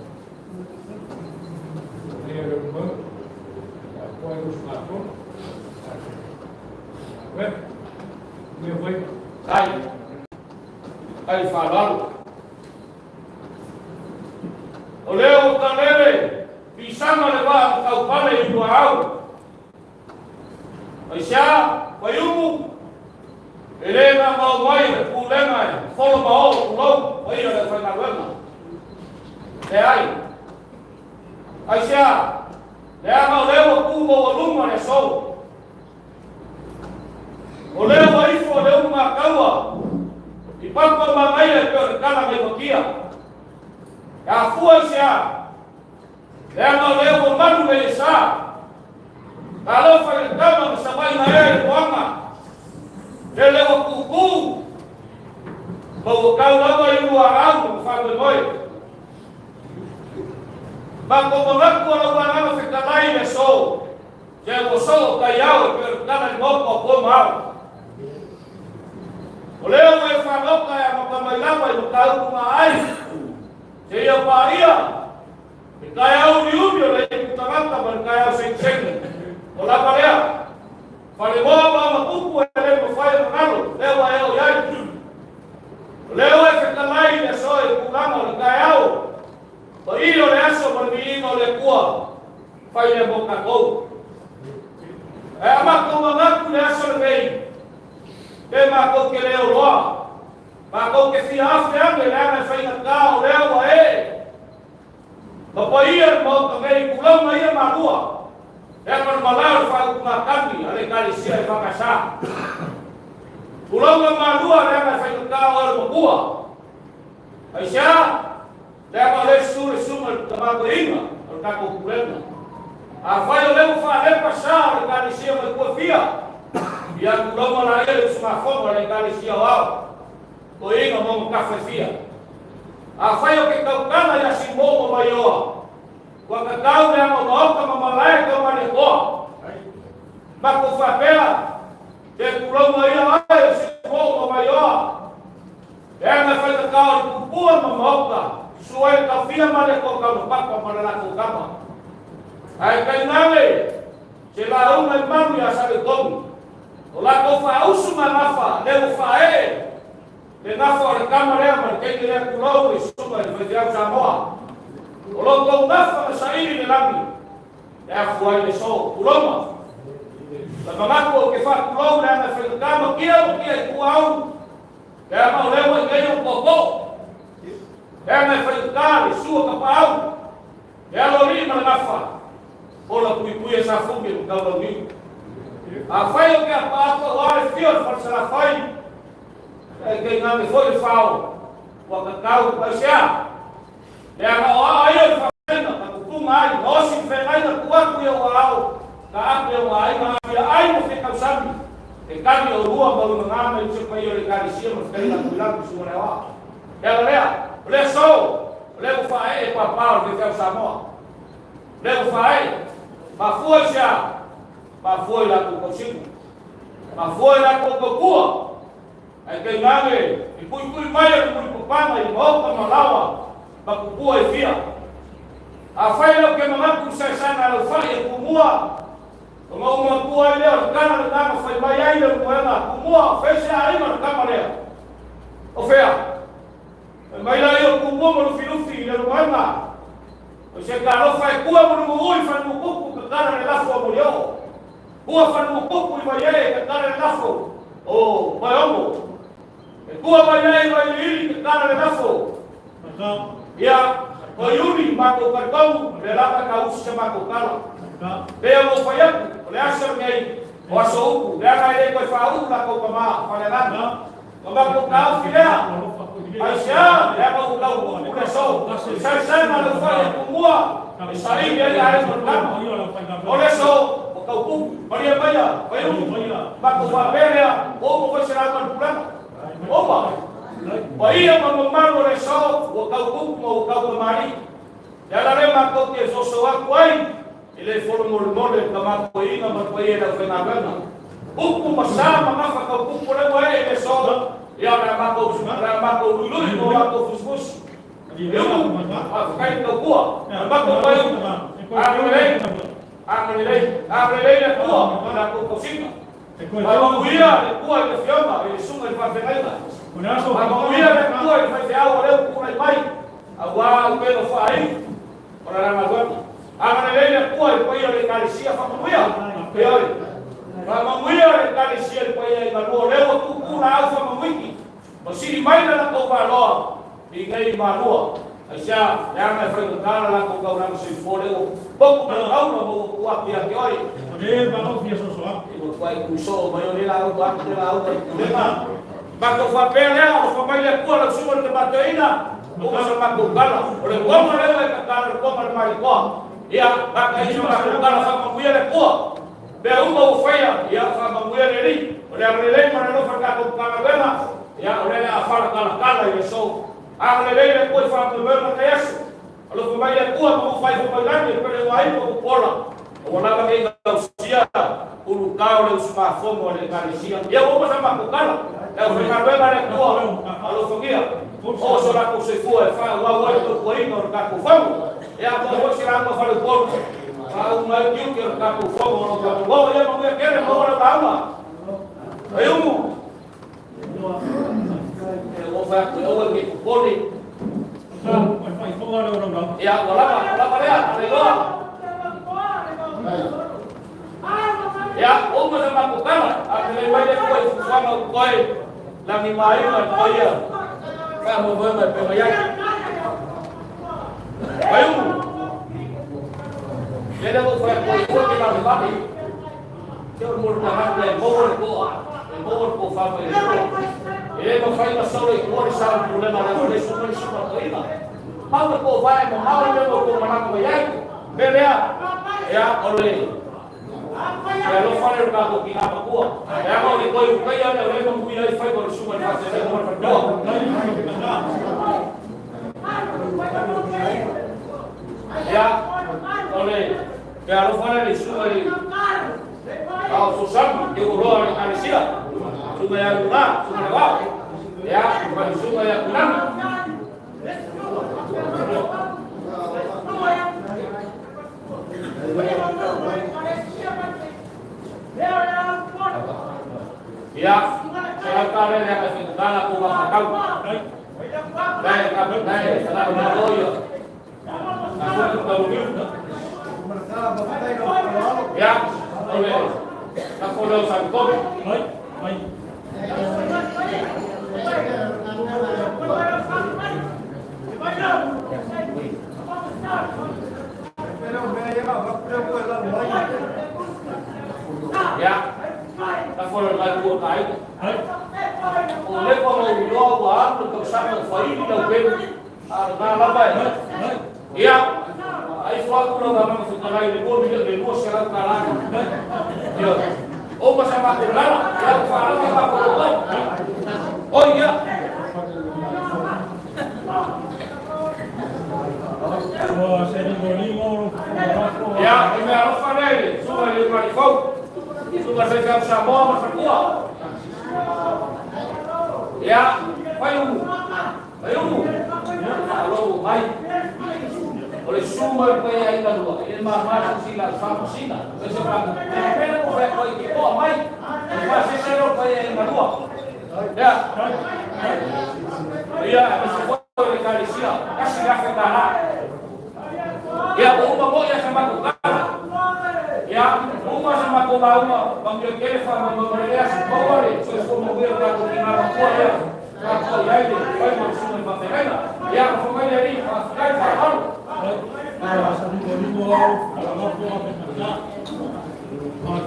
E: Ai, ai faaaloalo. O lea ua talele pisaga le vaa na taupale i Luaau. Aisea, Vaiumu, e le namao mai le pulega e folo ma oo tulou paia le aufaigaluega. Leai. Aisea, leaga o lea ua tu maualuga le aso. O lea ua ifo le ulumataua i papa o manaia e pei o le tala nai matia. E afua i se a? Leaga o lea ua malu le sa. Talofa i le tama na savaina ea i le moaga. Lele ua tutu ma ua tau lava i luaau ma faamoemoe. Matou manatu o lau Agaga Fetalai i le aso. Se ua soo taiao e pei o le tala i maota o po ma ao. O lea ua e faalota e amata mai lava i mataupu ma ai, seia paia le taeao umiumi o le ipu tagata ma le taeao segisegi. O lava lea, falemoa ma ona tupu e le mafai ona galo, lea ua e oo i ai. O lea ua e fetalai i le aso i tulaga o le taeao, paia o le aso ma le viiga o le Atua. Fai lea mo tatou. Ae a matou manatu i le aso lenei, pe matou te le oloa, matou te fia afe ane leaga e faigata o lea ua ee ma paia le Maota nei i tulaga ia malua, leaga o le malae o le faautugatagi a le Ekalesia EFKS. Tulaga malua leaga e faigata o oe le matua. Aisea? Leaga o lea susu le susuga i le tama toeaina o le tatou pulega. Afai o lea ua faalepa sa o le Ekalesia mai tua fia, ia tulaga laia le usugafono a le Ekalesia o Ao, toeaina ma ona tafa e fia. Afai o ke tautala ia Simou ma Vaioa, ua tatau leaga o maota ma malae tau Malietoa. Matou faapea, te tulaga ia ai o Simou ma Vaioa, Leaga e faigata o le pupua ma maota, susu ai le taofia ma le Atua taulapapa ma le latou tama. Ae tainane se lauga i malu ia Saletonu, o latou faausu ma gafa lea ua faaee le gafa o le tama lea ma le teine lea tulou i susuga i le faifeau Samoa. O lo outou gafa na saili i le lagi, e afua ai le so, tulou. La manatu ou te faatulou leaga e faigata ma kia ma kia i tua au Leaga o lea ua i ai ou tootoo, leaga e faigata le sua tapaau, le aloalii ma le gafa, ola puipui e Safune ma Taulauniu. Afai o ke apaapa ua le fia o le falesalafai, e tainane foi le fao, ua tatau aisea? Leaga o aa ia o le faafeagaiga ka tutuga ai, na osi le feagaiga tuu atu i ou aao, ka ape o aiga afia ai ma fia tausami, e tali o lua ma luna mai se paia o le Ekalesia ma fetaina atu i lalo susuga le aoao. Le ala lea, o lea so, o lea ua faaee pāpā o le faifeau Samoa. O lea ua faaee. Mafua i se a? Mafua i latou tausiga. Mafua i latou tautua. Ae tainane i puipui mai o le mulipapaga i maota ma laoa ma pupua e fia. Afai lau ke manatu i saesaega a lau fai e tumua, ona ou manatua ai lea o le tala lena na fai mai ai le ulumoega tumua o fea se aiga o le tama lea. O fea? Fai mai laia o tumua ma lufilufi i le ulumoega. O se talofa e tua mulumuu i fanuukuku tatala le lafo a Molioo. Tua fanuukuku i Vaiee tatala le lafo o Vaeogo. E tua mai ai i Vailiili tatala le lafo. Ia, o Iuni matou talitonu le lava e tausi se matou tala. Pei ona ou fai atu, o le aso lenei, o aso upu, leaga e le toe faauu latou tama Falealani. Na matou taofi lea. Ai sea, le aga ua tau pupu le aso. I saesaega le ufai e tumua, e saili ai aiga o le lama. O le aso, ua tau pupu, malie maia, faiumu, matou faapea lea, ua uma foi se lauga a le pulega. Ua uma. Paia ma mamalu o le aso, ua tau pupu ma ua tau tamalii. Le ala lea matou te soso atu ai, e le folomolemole le tamatoeina ma le paia i le aufaigaluega. Upu ma sa ma gafa tau pupu lea ua ee i le aso, ia o le a matou, o le a matou luilui ma o matou fusifusi. E umu, faafetai le tautua. O le matou faiumu, agalelei, agalelei, agalelei le Atua i la tou tausiga. Faamanuia le Atua i le afioga i le susuga i le faafeagaiga. Faamanuia le Atua i le faifeau o lea ua tulai mai, aua upega faaiu o le la galuega. Agalelei le Atua i le paia o le Ekalesia, faamanuia. Ioe. Faamanuia le Ekalesia i le paia i galua o lea ua tuutuu laau faamanuiki ma sili mai le latou valoa i nei malua. Aisea, leaga e faigata le latou taulaga soifua lea ua potu mai taula ma ua tuu atu ia te oe. I ua tuai tu soo mai o lea lauga atu lea lauga i pulega. Matou faapea lea, alofa mai le Atua lau susuga i le Tama Toeaina, uma sa matou tala. O le toga lea ua e tatalo, le toga le Malietoa. Ia, gata ai sa matou tala, faamanuia le Atua. Mea uma ua faia, ia, faamanuia le Alii. O le agalelei ma le alofa i le tatou Matagaluega, ia, o lea o le a falatalatala i le aso. Agalelei le Atua i faamoemoe ma lenei aso. Alofa mai le Atua ma ua faaifa mai lagi e pele ua ai ma popola. Ua lava nei gausia ulutao le usugafono a le Ekalesia. Ia ua uma sa matou tala. Le aufaigaluega a le Atua, alofagia o so latou soifua e faaauau ai le tautuaina o le tatou fono. Ia atoa foi se lauga faleupolu faauma ai tiute o le tatou fono o lo tatou oo. Ia manuia tele, maua lau lauga. Faiumu. E ua fai atu e aua e te popole. Ia, ua lava, ua lava lea, le iloa. Ia, ua uma sa matou tala, a te le mai le Atua i fuafuaga o totoe, lagi ma aiga le paia, faamoemoega e pei ona i ai. Faiumu. Lele ua ou fai atu ai, aua e te lavevave. Se o le molokalame e maua le toa, e maua le tofa mai le Atua. E le mafai ona solo i tua le sa o le pulega a le Aolesu mai le susuga toeaina. Mau le tofa e mamao le mea ua outou manatu mai ai. Mea lea, ia, o le le alofa lea o le tatou tina matua. Leaga o le toe utaia lea o lea e manuia ai faiva o le susuga i le faafeagaiga ma le faletua. Ia, o le Ke alofa lea i le susuga i le Ao Fesoasoani, Teuoloa o le Ekalesia, susuga ia Luna, susuga i le Vao, ia, ma le susuga ia Tuilagi. Ia, se lau tala lea leaga e faigata la tou vafatau. Lae, lae, salalo malo ia. Ia, o le lafo lea o Saletonu. Ia, lafo lea o le mailua o Taaiga. O leva ona ou iloa ua alu le tausaga o faili lau pelu. A o lena lava e. Ia, aifo atu lau Agaga Fetalai i le $2 miliona $200. Ioe. Uma sa matou lala, ia ua faalava matou louai. Oi ia. Ia, o le mea alofa lea i le susuga i le Malifau, susuga i le faifeau Samoa ma le faletua. Ia, fai umu. Faiumu, faalogo mai. O le susu mai o le paia i galua, e le mama se isi lau faamasina. Se faamu, pele mo fai atu ai ke toa mai. O le faasese lea o le paia i galua. Lea. Ia, aemaise foi o le Ekalesia, $1,000. Ia, ua uma moi a sa matou tala. Ia, uma sa matou lauga, manuia tele faamoemoe ma le aso. Maua le soifua manuia o tatou tina matua lea. Tatou i ai le faiva o le susuga i le faafeagaiga. Ia, alofa mai le Alii, faafetai, faaaloalo.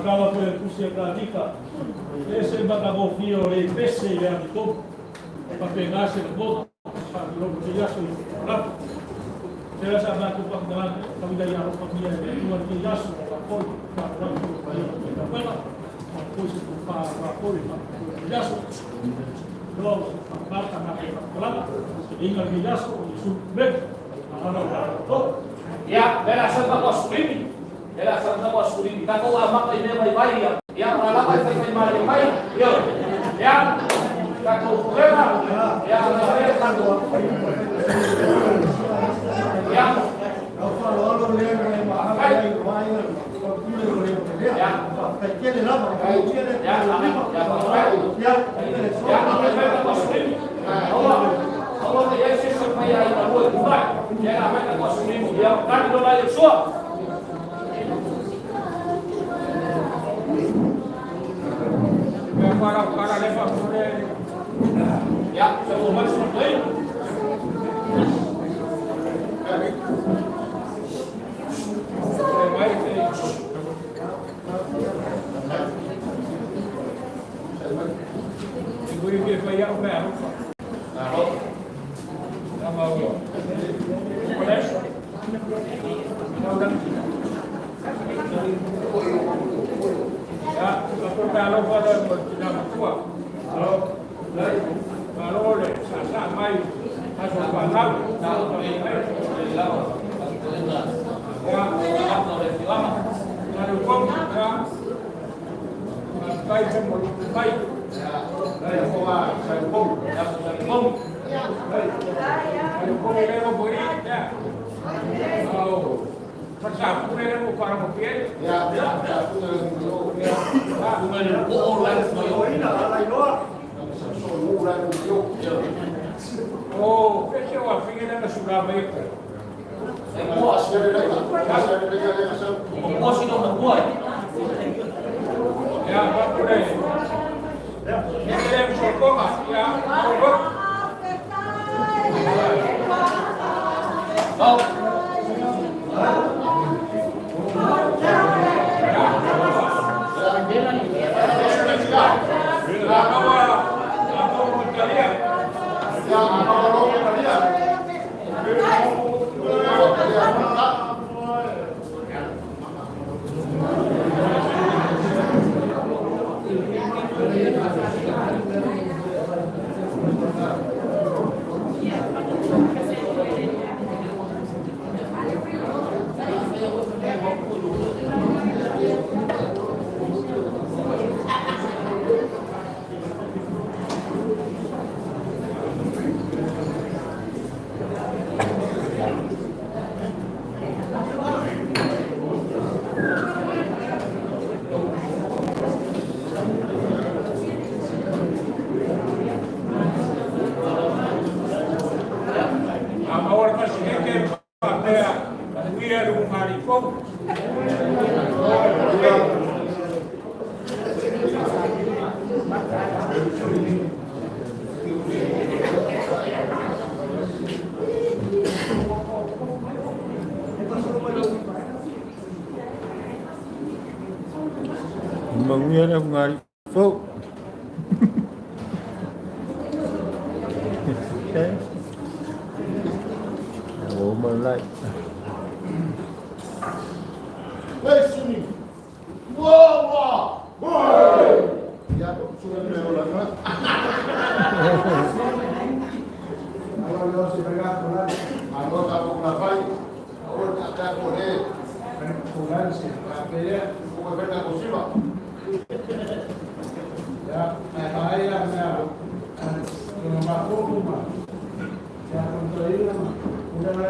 C: Tala foi le tusi a Tavita, e ese le matagofie o le pese i le amiotonu, e faapena se lagona. Whaalogo te iaso i lapa. Te rasa mātou whakatalanga, tawila i aro whamia e atua te iaso o la koi, whaalogo te ia o te tawela, o koi se tō pā wā koi, whaalogo te iaso. Noa o whakamata mātou whakatalanga, te inga te iaso o Isu me, a ana o rā
E: Ia, le la sa ma sulimi. Le la sa ma sulimi. Ta ko amata i me mai vai ia. Ia, ma la vai fai mai mai. Ia. Ia. Ta ko pulema. Ia, la vai ta ko. Ia.
B: Au fa'aloalo lea ma e mahala ai i vaaiga o pule o le lea faafetai lava tele.
E: Ia, ia,
B: ia le
E: Ia, ma fai ta ko sulimi. Aua. Aua te ia se se mai ai na rua i mai. Ia la vai ta ko sulimi. Ia, kani do lai sua.
C: Mea para para le whakore.
E: Ia, se o mai su play.
C: Te mai te. I kuri ke whai au mea rufa.
E: Alo.
C: Nā mau. Koleso. Ia, ka ko te alofa le mo te nā matua. Alo, malo le sa sa mai aso whanau.
E: Na o le lava.
C: Ia,
E: Ia, le filama.
C: nā le kong, ia. Mai te mo mai.
B: Lai ko ma sa ko.
E: Ia, sa kong.
C: Ai ko le mo bori, ia. Au. Sa pu le mo para mo pie.
B: Ia ia sa ku le mo ia.
E: Bunga le ko o lai mo yo.
A: Ina ala iloa.
B: Sa so lu la mo yo.
C: O, ke se wa finge na sura mai ko.
E: E ko
B: Sa le le sa le le le sa.
E: o ko si no mo ai.
C: Ia, pa pure. Ia, le mo konga, ia, ko.
E: No.
C: La kawa, la kawa mo talia.
B: Ia ma lo ko ia. Ia
C: A maora pasineke pa tea uia lu ngari ko.
F: Manuia le ngari fo. Okay. Oh my life.
B: Hey, Suni. Wow, wow. Ia su le le la.
A: Alo yo si pega con la
B: Alo ta ko na fai. O ta ta ko le.
A: Kulansi,
B: Pe ko ko ta ko siva.
A: Ya, ai ya mea, no ma ko ma. Ya con to ina ma. Una na